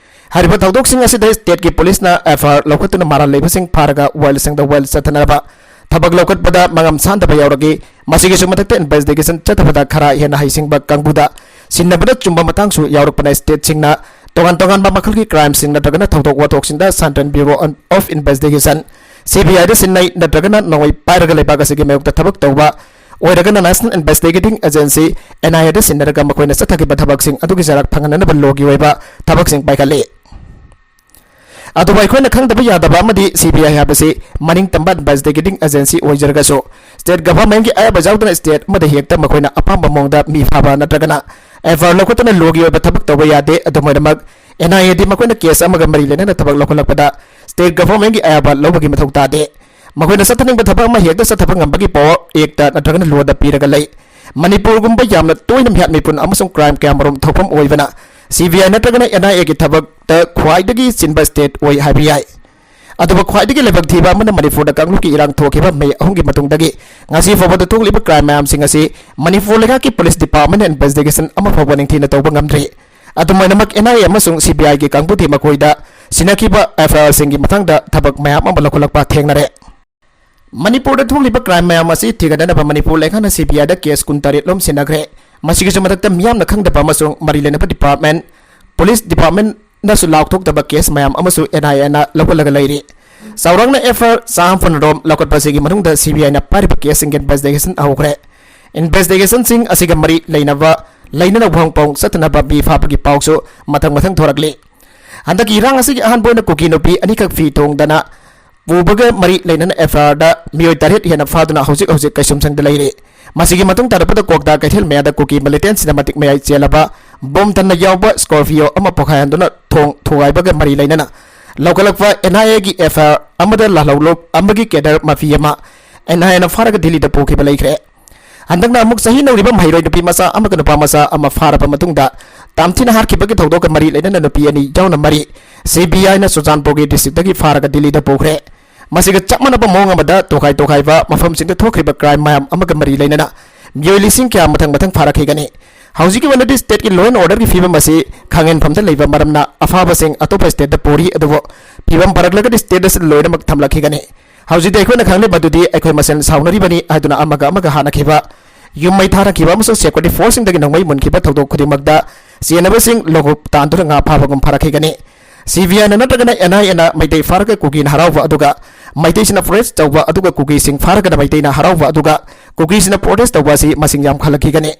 ꯍꯥꯏꯔꯤꯕ ꯊꯧꯗꯣꯛꯁꯤꯡ ꯑꯁꯤꯗ stateꯀꯤ policeꯅ FIR ꯂꯧꯈꯠꯇꯨꯅ ꯃꯔꯥꯜ ꯂꯩꯕꯁꯤꯡ ꯐꯥꯔꯒ ꯋꯥꯌꯦꯜꯁꯪꯗ ꯋꯥꯌꯦꯜ ꯆꯠꯊꯅꯕ ꯊꯕꯛ ꯂꯧꯈꯠꯄꯗ ꯃꯉꯝ ꯁꯥꯟꯗꯕ ꯌꯥꯎꯔꯛꯏ꯫ ꯃꯁꯤꯒꯤꯁꯨ ꯃꯊꯛꯇ investigation ꯆꯠꯊꯕꯗ ꯈꯔ ꯍꯦꯟꯅ ꯍꯩꯁꯤꯡꯕ ꯀꯥꯡꯕꯨꯗ ꯁꯤꯟꯅꯕꯅ ꯆꯨꯝꯕ ꯃꯇꯥꯡꯁꯨ ꯌꯥꯎꯔꯛꯄꯅ stateꯁꯤꯡꯅ ꯇꯣꯉꯥꯟ ꯇꯣꯉꯥꯟꯕ ꯃꯈꯜꯒꯤ crimeꯁꯤꯡ ꯅꯠꯇ꯭ꯔꯒꯅ ꯊꯧꯗꯣꯛ ꯋꯥꯊꯣꯛꯁꯤꯡꯗ Central Bureau of Investigation, CBIꯗ ꯁꯤꯟꯅꯩ, ꯅꯠꯇ꯭ꯔꯒꯅ ꯅꯣꯡꯃꯩ ꯄꯥꯏꯔꯒ ꯂꯩꯕꯥꯛ ꯑꯁꯤꯒꯤ ꯃꯥꯌꯣꯛꯇ ꯊꯕꯛ ꯇꯧꯕ ꯑꯣꯏꯔꯒꯅ National Investigating Agency, NIAꯗ ꯁꯤꯟꯅꯔꯒ ꯃꯈꯣꯏꯅ ꯆꯠꯊꯈꯤꯕ ꯊꯕꯛꯁꯤꯡ ꯑꯗꯨꯒꯤ ꯆꯔꯥꯛ ꯐꯪꯍꯟꯅꯅꯕ ꯂꯣꯒꯤ ꯑꯣꯏꯕ ꯊꯕꯛꯁꯤꯡ ꯄꯥꯏꯈꯠꯂꯤ꯫ ꯑꯗꯨꯕꯨ ꯑꯩꯈꯣꯏꯅ ꯈꯪꯗꯕ ꯌꯥꯗꯕ ꯑꯃꯗꯤ, ꯁꯤ ꯕꯤ ꯑꯥꯏ ꯍꯥꯏꯕꯁꯤ ꯃꯅꯤꯡ ꯇꯝꯕ investigating agency ꯑꯣꯏꯖꯔꯒꯁꯨ, state governmentꯀꯤ ꯑꯌꯥꯕ ꯌꯥꯎꯗꯅ state ꯑꯃꯗ ꯍꯦꯛꯇ ꯃꯈꯣꯏꯅ ꯑꯄꯥꯝꯕ ꯃꯑꯣꯡꯗ ꯃꯤ ꯐꯥꯕ ꯅꯠꯇ꯭ꯔꯒꯅ F I R ꯂꯧꯈꯠꯇꯨꯅ lawꯒꯤ ꯑꯣꯏꯕ ꯊꯕꯛ ꯇꯧꯕ ꯌꯥꯗꯦ꯫ ꯑꯗꯨꯝ ꯑꯣꯏꯅꯃꯛ, N I Aꯗꯤ ꯃꯈꯣꯏꯅ case ꯑꯃꯒ ꯃꯔꯤ ꯂꯩꯅꯅ ꯊꯕꯛ ꯂꯧꯈꯠꯂꯛꯄꯗ state governmentꯀꯤ ꯑꯌꯥꯕ ꯂꯧꯕꯒꯤ ꯃꯊꯧ ꯇꯥꯗꯦ꯫ ꯃꯈꯣꯏꯅ ꯆꯠꯊꯅꯤꯡꯕ ꯊꯕꯛ ꯑꯃ ꯍꯦꯛꯇ ꯆꯠꯊꯕ ꯉꯝꯕꯒꯤ power actꯇ ꯅꯠꯇ꯭ꯔꯒꯅ lawꯗ ꯄꯤꯔꯒ ꯂꯩ꯫ ꯃꯅꯤꯄꯨꯔꯒꯨꯝꯕ ꯌꯥꯝꯅ ꯇꯣꯏꯅ ꯃꯤꯍꯥꯠ ꯃꯤꯄꯨꯟ ꯑꯃꯁꯨꯡ crime ꯀꯌꯥꯃꯔꯨꯝ ꯊꯣꯛꯐꯝ ꯑꯣꯏꯕꯅ, C B I ꯅꯠꯇ꯭ꯔꯒꯅ N I Aꯒꯤ ꯊꯕꯛꯇ ꯈ꯭ꯋꯥꯏꯗꯒꯤ ꯆꯤꯟꯕ state ꯑꯣꯏ ꯍꯥꯏꯕ ꯌꯥꯏ꯫ ꯑꯗꯨꯕꯨ ꯈ꯭ꯋꯥꯏꯗꯒꯤ ꯂꯥꯏꯕꯛ ꯊꯤꯕ ꯑꯃꯅ, ꯃꯅꯤꯄꯨꯔꯗ ꯀꯥꯡꯂꯨꯞꯀꯤ ꯏꯔꯥꯡ ꯊꯣꯛꯈꯤꯕ May ꯑꯍꯨꯝꯒꯤ ꯃꯇꯨꯡꯗꯒꯤ ꯉꯁꯤ ꯐꯥꯎꯕꯗ ꯊꯣꯛꯂꯤꯕ crime ꯃꯌꯥꯝꯁꯤꯡ ꯑꯁꯤ ꯃꯅꯤꯄꯨꯔ ꯂꯩꯉꯥꯛꯀꯤ police departmentꯅ investigation ꯑꯃ ꯐꯥꯎꯕ ꯅꯤꯡꯊꯤꯅ ꯇꯧꯕ ꯉꯝꯗ꯭ꯔꯤ꯫ ꯑꯗꯨꯝ ꯑꯣꯏꯅꯃꯛ, N I A ꯑꯃꯁꯨꯡ C B Iꯒꯤ ꯀꯥꯡꯕꯨꯗꯤ ꯃꯈꯣꯏꯗ ꯁꯤꯟꯅꯈꯤꯕ F I Rꯁꯤꯡꯒꯤ ꯃꯇꯥꯡꯗ ꯊꯕꯛ ꯃꯌꯥꯝ ꯑꯃ ꯂꯧꯈꯠꯂꯛꯄ ꯊꯦꯡꯅꯔꯦ꯫ ꯃꯅꯤꯄꯨꯔꯗ ꯊꯣꯛꯂꯤꯕ crime ꯃꯌꯥꯝ ꯑꯁꯤ ꯊꯤꯒꯠꯅꯅꯕ ꯃꯅꯤꯄꯨꯔ ꯂꯩꯉꯥꯛꯅ C B Iꯗ case ꯀꯨꯟꯇꯔꯦꯠ ꯂꯣꯝ ꯁꯤꯟꯅꯈ꯭ꯔꯦ꯫ ꯃꯁꯤꯒꯤꯁꯨ ꯃꯊꯛꯇ ꯃꯤꯌꯥꯝꯅ ꯈꯪꯗꯕ ꯑꯃꯁꯨꯡ ꯃꯔꯤ ꯂꯩꯅꯕ department, police departmentꯅꯁꯨ ꯂꯥꯎꯊꯣꯛꯇꯕ case ꯃꯌꯥꯝ ꯑꯃꯁꯨ N I Aꯅ ꯂꯧꯈꯠꯂꯒ ꯂꯩꯔꯤ꯫ ꯆꯥꯎꯔꯥꯛꯅ F I R ꯆꯥꯝꯃ ꯐꯨꯟ ꯔꯣꯝ ꯂꯧꯈꯠꯄꯁꯤꯒꯤ ꯃꯅꯨꯡꯗ C B Iꯅ ꯄꯥꯏꯔꯤꯕ caseꯁꯤꯡꯒꯤ investigation ꯍꯧꯈ꯭ꯔꯦ꯫ Investigationꯁꯤꯡ ꯑꯁꯤꯒ ꯃꯔꯤ ꯂꯩꯅꯕ, ꯂꯩꯅꯅ ꯋꯥꯍꯪ ꯄꯥꯎ ꯆꯠꯊꯅꯕ ꯃꯤ ꯐꯥꯕꯒꯤ ꯄꯥꯎꯁꯨ ꯃꯊꯪ ꯃꯊꯪ ꯊꯣꯔꯛꯂꯤ꯫ ꯍꯟꯗꯛꯀꯤ ꯏꯔꯥꯡ ꯑꯁꯤꯒꯤ ꯑꯍꯥꯟꯕ ꯑꯣꯏꯅ ꯀꯨꯀꯤ ꯅꯨꯄꯤ ꯑꯅꯤꯈꯛ ꯐꯤ ꯊꯣꯡꯗꯅ ꯄꯨꯕꯒ ꯃꯔꯤ ꯂꯩꯅꯅ F I Rꯗ ꯃꯤꯑꯣꯏ ꯇꯔꯦꯠ ꯍꯦꯟꯅ ꯐꯥꯗꯨꯅ ꯍꯧꯖꯤꯛ ꯍꯧꯖꯤꯛ ꯀꯩꯁꯨꯝꯁꯪꯗ ꯂꯩꯔꯤ꯫ ꯃꯁꯤꯒꯤ ꯃꯇꯨꯡ ꯇꯥꯔꯛꯄꯗ ꯀ꯭ꯋꯥꯛꯇꯥ ꯀꯩꯊꯦꯜ ꯃꯌꯥꯗ ꯀꯨꯀꯤ militantꯁꯤꯡꯅ ꯃꯇꯤꯛ ꯃꯌꯥꯏ ꯆꯦꯜꯂꯕ bomb ꯊꯟꯅ ꯌꯥꯎꯕ Scorpio ꯑꯃ ꯄꯣꯈꯥꯏꯍꯟꯗꯨꯅ ꯊꯣꯡ ꯊꯨꯒꯥꯏꯕꯒ ꯃꯔꯤ ꯂꯩꯅꯅ ꯂꯧꯈꯠꯂꯛꯄ N I Aꯒꯤ F I R ꯑꯃꯗ ꯂꯥꯜꯍꯧꯂꯨꯞ ꯑꯃꯒꯤ cadre ꯃꯥꯐꯤ ꯑꯃ N I Aꯅ ꯐꯥꯔꯒ ꯗꯤꯜꯂꯤꯗ ꯄꯨꯈꯤꯕ ꯂꯩꯈ꯭ꯔꯦ꯫ ꯍꯟꯗꯛꯅ ꯑꯃꯨꯛ ꯆꯍꯤ ꯅꯧꯔꯤꯕ ꯃꯍꯩꯔꯣꯏ ꯅꯨꯄꯤ ꯃꯆꯥ ꯑꯃꯒ ꯅꯨꯄꯥ ꯃꯆꯥ ꯑꯃ ꯐꯥꯔꯕ ꯃꯇꯨꯡꯗ ꯇꯝꯊꯤꯅ ꯍꯥꯠꯈꯤꯕꯒꯤ ꯊꯧꯗꯣꯛꯀ ꯃꯔꯤ ꯂꯩꯅꯅ ꯅꯨꯄꯤ ꯑꯅꯤ ꯌꯥꯎꯅ ꯃꯔꯤ C B Iꯅ ꯆꯨꯔꯆꯥꯟꯄꯨꯔꯒꯤ districtꯇꯒꯤ ꯐꯥꯔꯒ ꯗꯤꯜꯂꯤꯗ ꯄꯨꯈ꯭ꯔꯦ꯫ ꯃꯁꯤꯒ ꯆꯞ ꯃꯥꯟꯅꯕ ꯃꯑꯣꯡ ꯑꯃꯗ ꯇꯣꯈꯥꯏ ꯇꯣꯈꯥꯏꯕ ꯃꯐꯝꯁꯤꯡꯗ ꯊꯣꯛꯈ꯭ꯔꯤꯕ crime ꯃꯌꯥꯝ ꯑꯃꯒ ꯃꯔꯤ ꯂꯩꯅꯅ ꯃꯤꯑꯣꯏ ꯂꯤꯁꯤꯡ ꯀꯌꯥ ꯃꯊꯪ ꯃꯊꯪ ꯐꯥꯔꯛꯈꯤꯒꯅꯤ꯫ ꯍꯧꯖꯤꯛꯀꯤ ꯑꯣꯏꯅꯗꯤ stateꯀꯤ law and orderꯒꯤ ꯐꯤꯕꯝ ꯑꯁꯤ ꯈꯥꯡꯍꯦꯟꯐꯝꯗ ꯂꯩꯕ ꯃꯔꯝꯅ ꯑꯐꯥꯕꯁꯤꯡ ꯑꯇꯣꯞꯄ stateꯇ ꯄꯨꯔꯤ, ꯑꯗꯨꯕꯨ ꯐꯤꯕꯝ ꯐꯔꯛꯂꯒꯗꯤ state ꯑꯁꯤ ꯂꯣꯏꯅꯃꯛ ꯊꯝꯂꯛꯈꯤꯒꯅꯤ꯫ ꯍꯧꯖꯤꯛꯇꯤ ꯑꯩꯈꯣꯏꯅ ꯈꯪꯂꯤꯕ ꯑꯗꯨꯗꯤ ꯑꯩꯈꯣꯏ ꯃꯁꯦꯜ ꯁꯥꯎꯅꯔꯤꯕꯅꯤ ꯍꯥꯏꯗꯨꯅ ꯑꯃꯒ ꯑꯃꯒ ꯍꯥꯠꯅꯈꯤꯕ, ꯌꯨꯝ ꯃꯩ ꯊꯥꯔꯛꯈꯤꯕ ꯑꯃꯁꯨꯡ security forceꯁꯤꯡꯗꯒꯤ ꯅꯣꯡꯃꯩ ꯃꯨꯟꯈꯤꯕ ꯊꯧꯗꯣꯛ ꯈꯨꯗꯤꯡꯃꯛꯇ ꯆꯦꯟꯅꯕꯁꯤꯡ ꯂꯣꯡꯍꯨꯞ ꯇꯥꯟꯗꯨꯅ ꯉꯥ ꯐꯥꯕꯒꯨꯝ ꯐꯥꯔꯛꯈꯤꯒꯅꯤ꯫ C B Iꯅ ꯅꯠꯇ꯭ꯔꯒꯅ N I Aꯅ ꯃꯩꯇꯩ ꯐꯥꯔꯒ ꯀꯨꯀꯤꯅ ꯍꯔꯥꯎꯕ ꯑꯗꯨꯒ ꯃꯩꯇꯩꯁꯤꯡꯅ protest ꯇꯧꯕ ꯑꯗꯨꯒ ꯀꯨꯀꯤꯁꯤꯡ ꯐꯥꯔꯒꯅ ꯃꯩꯇꯩꯅ ꯍꯔꯥꯎꯕ ꯑꯗꯨꯒ ꯀꯨꯀꯤꯁꯤꯡꯅ protest ꯇꯧꯕ ꯑꯁꯤ ꯃꯁꯤꯡ ꯌꯥꯝꯈꯠꯂꯛꯈꯤꯒꯅꯤ꯫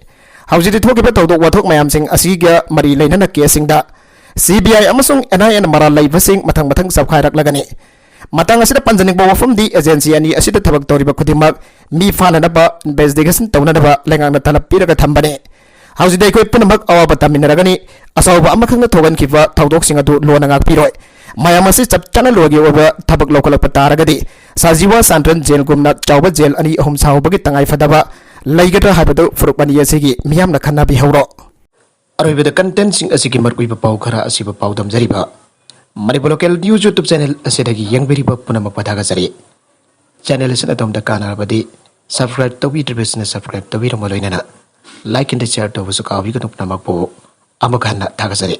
ꯍꯧꯖꯤꯛꯇꯤ ꯊꯣꯛꯈꯤꯕ ꯊꯧꯗꯣꯛ ꯋꯥꯊꯣꯛ ꯃꯌꯥꯝꯁꯤꯡ ꯑꯁꯤꯒ ꯃꯔꯤ ꯂꯩꯅꯅ caseꯁꯤꯡꯗ ꯁꯤ ꯕꯤ ꯑꯥꯏ ꯑꯃꯁꯨꯡ ꯑꯦꯟ ꯑꯥꯏ ꯑꯦꯅ ꯃꯔꯥꯜ ꯂꯩꯕꯁꯤꯡ ꯃꯊꯪ ꯃꯊꯪ ꯆꯞꯈꯥꯏꯔꯛꯂꯒꯅꯤ꯫ ꯃꯇꯥꯡ ꯑꯁꯤꯗ ꯄꯟꯖꯅꯤꯡꯕ ꯋꯥꯐꯝꯗꯤ, ꯑꯦꯖꯦꯟꯁꯤ ꯑꯅꯤ ꯑꯁꯤꯗ ꯊꯕꯛ ꯇꯧꯔꯤꯕ ꯈꯨꯗꯤꯡꯃꯛ ꯃꯤ ꯐꯥꯅꯅꯕ, ꯏꯟꯚꯦꯁꯇꯤꯒꯦꯁꯟ ꯇꯧꯅꯅꯕ ꯂꯩꯉꯥꯛꯅ ꯇꯂꯕ ꯄꯤꯔꯒ ꯊꯝꯕꯅꯤ꯫ ꯍꯧꯖꯤꯛꯇꯤ ꯑꯩꯈꯣꯏ ꯄꯨꯝꯅꯃꯛ ꯑꯋꯥꯕ ꯇꯥꯃꯤꯟꯅꯔꯒꯅꯤ꯫ ꯑꯆꯧꯕ ꯑꯃꯈꯛꯅ ꯊꯣꯛꯍꯟꯈꯤꯕ ꯊꯧꯗꯣꯛꯁꯤꯡ ꯑꯗꯨ ꯂꯣꯟꯅ ꯉꯥꯛꯄꯤꯔꯣꯏ꯫ ꯃꯌꯥꯝ ꯑꯁꯤ ꯆꯞ ꯆꯥꯅ ꯂꯣꯏꯒꯤ ꯑꯣꯏꯕ ꯊꯕꯛ ꯂꯧꯈꯠꯂꯛꯄ ꯇꯥꯔꯒꯗꯤ, ꯁꯥꯖꯤꯋꯥ ꯁꯥꯟꯇ꯭ꯔꯟ ꯖꯦꯜꯒꯨꯝꯅ ꯆꯥꯎꯕ ꯖꯦꯜ ꯑꯅꯤ ꯑꯍꯨꯝ ꯁꯥꯍꯧꯕꯒꯤ ꯇꯉꯥꯏ ꯐꯗꯕ ꯂꯩꯒꯗ꯭ꯔꯥ ꯍꯥꯏꯕꯗꯨ ꯐꯨꯔꯨꯞ ꯑꯅꯤ ꯑꯁꯤꯒꯤ ꯃꯤꯌꯥꯝꯅ ꯈꯟꯅꯕꯤꯍꯧꯔꯣ꯫ ꯑꯔꯣꯏꯕꯗ ꯀꯟꯇꯦꯟꯁꯤꯡ ꯑꯁꯤꯒꯤ ꯃꯔꯨꯑꯣꯏꯕ ꯄꯥꯎ ꯈꯔ ꯑꯁꯤꯕꯨ ꯄꯥꯎꯗꯝꯖꯔꯤꯕ Manipur local news YouTube channel ꯑꯁꯤꯗꯒꯤ ꯌꯦꯡꯕꯤꯔꯤꯕ ꯄꯨꯝꯅꯃꯛꯄꯨ ꯊꯥꯒꯠꯆꯔꯤ꯫ ꯆꯦꯅꯦꯜ ꯑꯁꯤꯅ ꯑꯗꯣꯝꯗ ꯀꯥꯟꯅꯔꯕꯗꯤ ꯁꯕꯁꯀ꯭ꯔꯥꯏꯕ ꯇꯧꯕꯤꯗ꯭ꯔꯤꯕꯁꯤꯡꯅ ꯁꯕꯁꯀ꯭ꯔꯥꯏꯕ ꯇꯧꯕꯤꯔꯝꯕ ꯂꯣꯏꯅꯅ ꯂꯥꯏꯛ ꯑꯦꯟ ꯁꯤꯌꯔ ꯇꯧꯕꯁꯨ ꯀꯥꯎꯕꯤꯒꯅꯨ꯫ ꯄꯨꯝꯅꯃꯛꯄꯨ ꯑꯃꯨꯛ ꯍꯟꯅ ꯊꯥꯒꯠꯆꯔꯤ꯫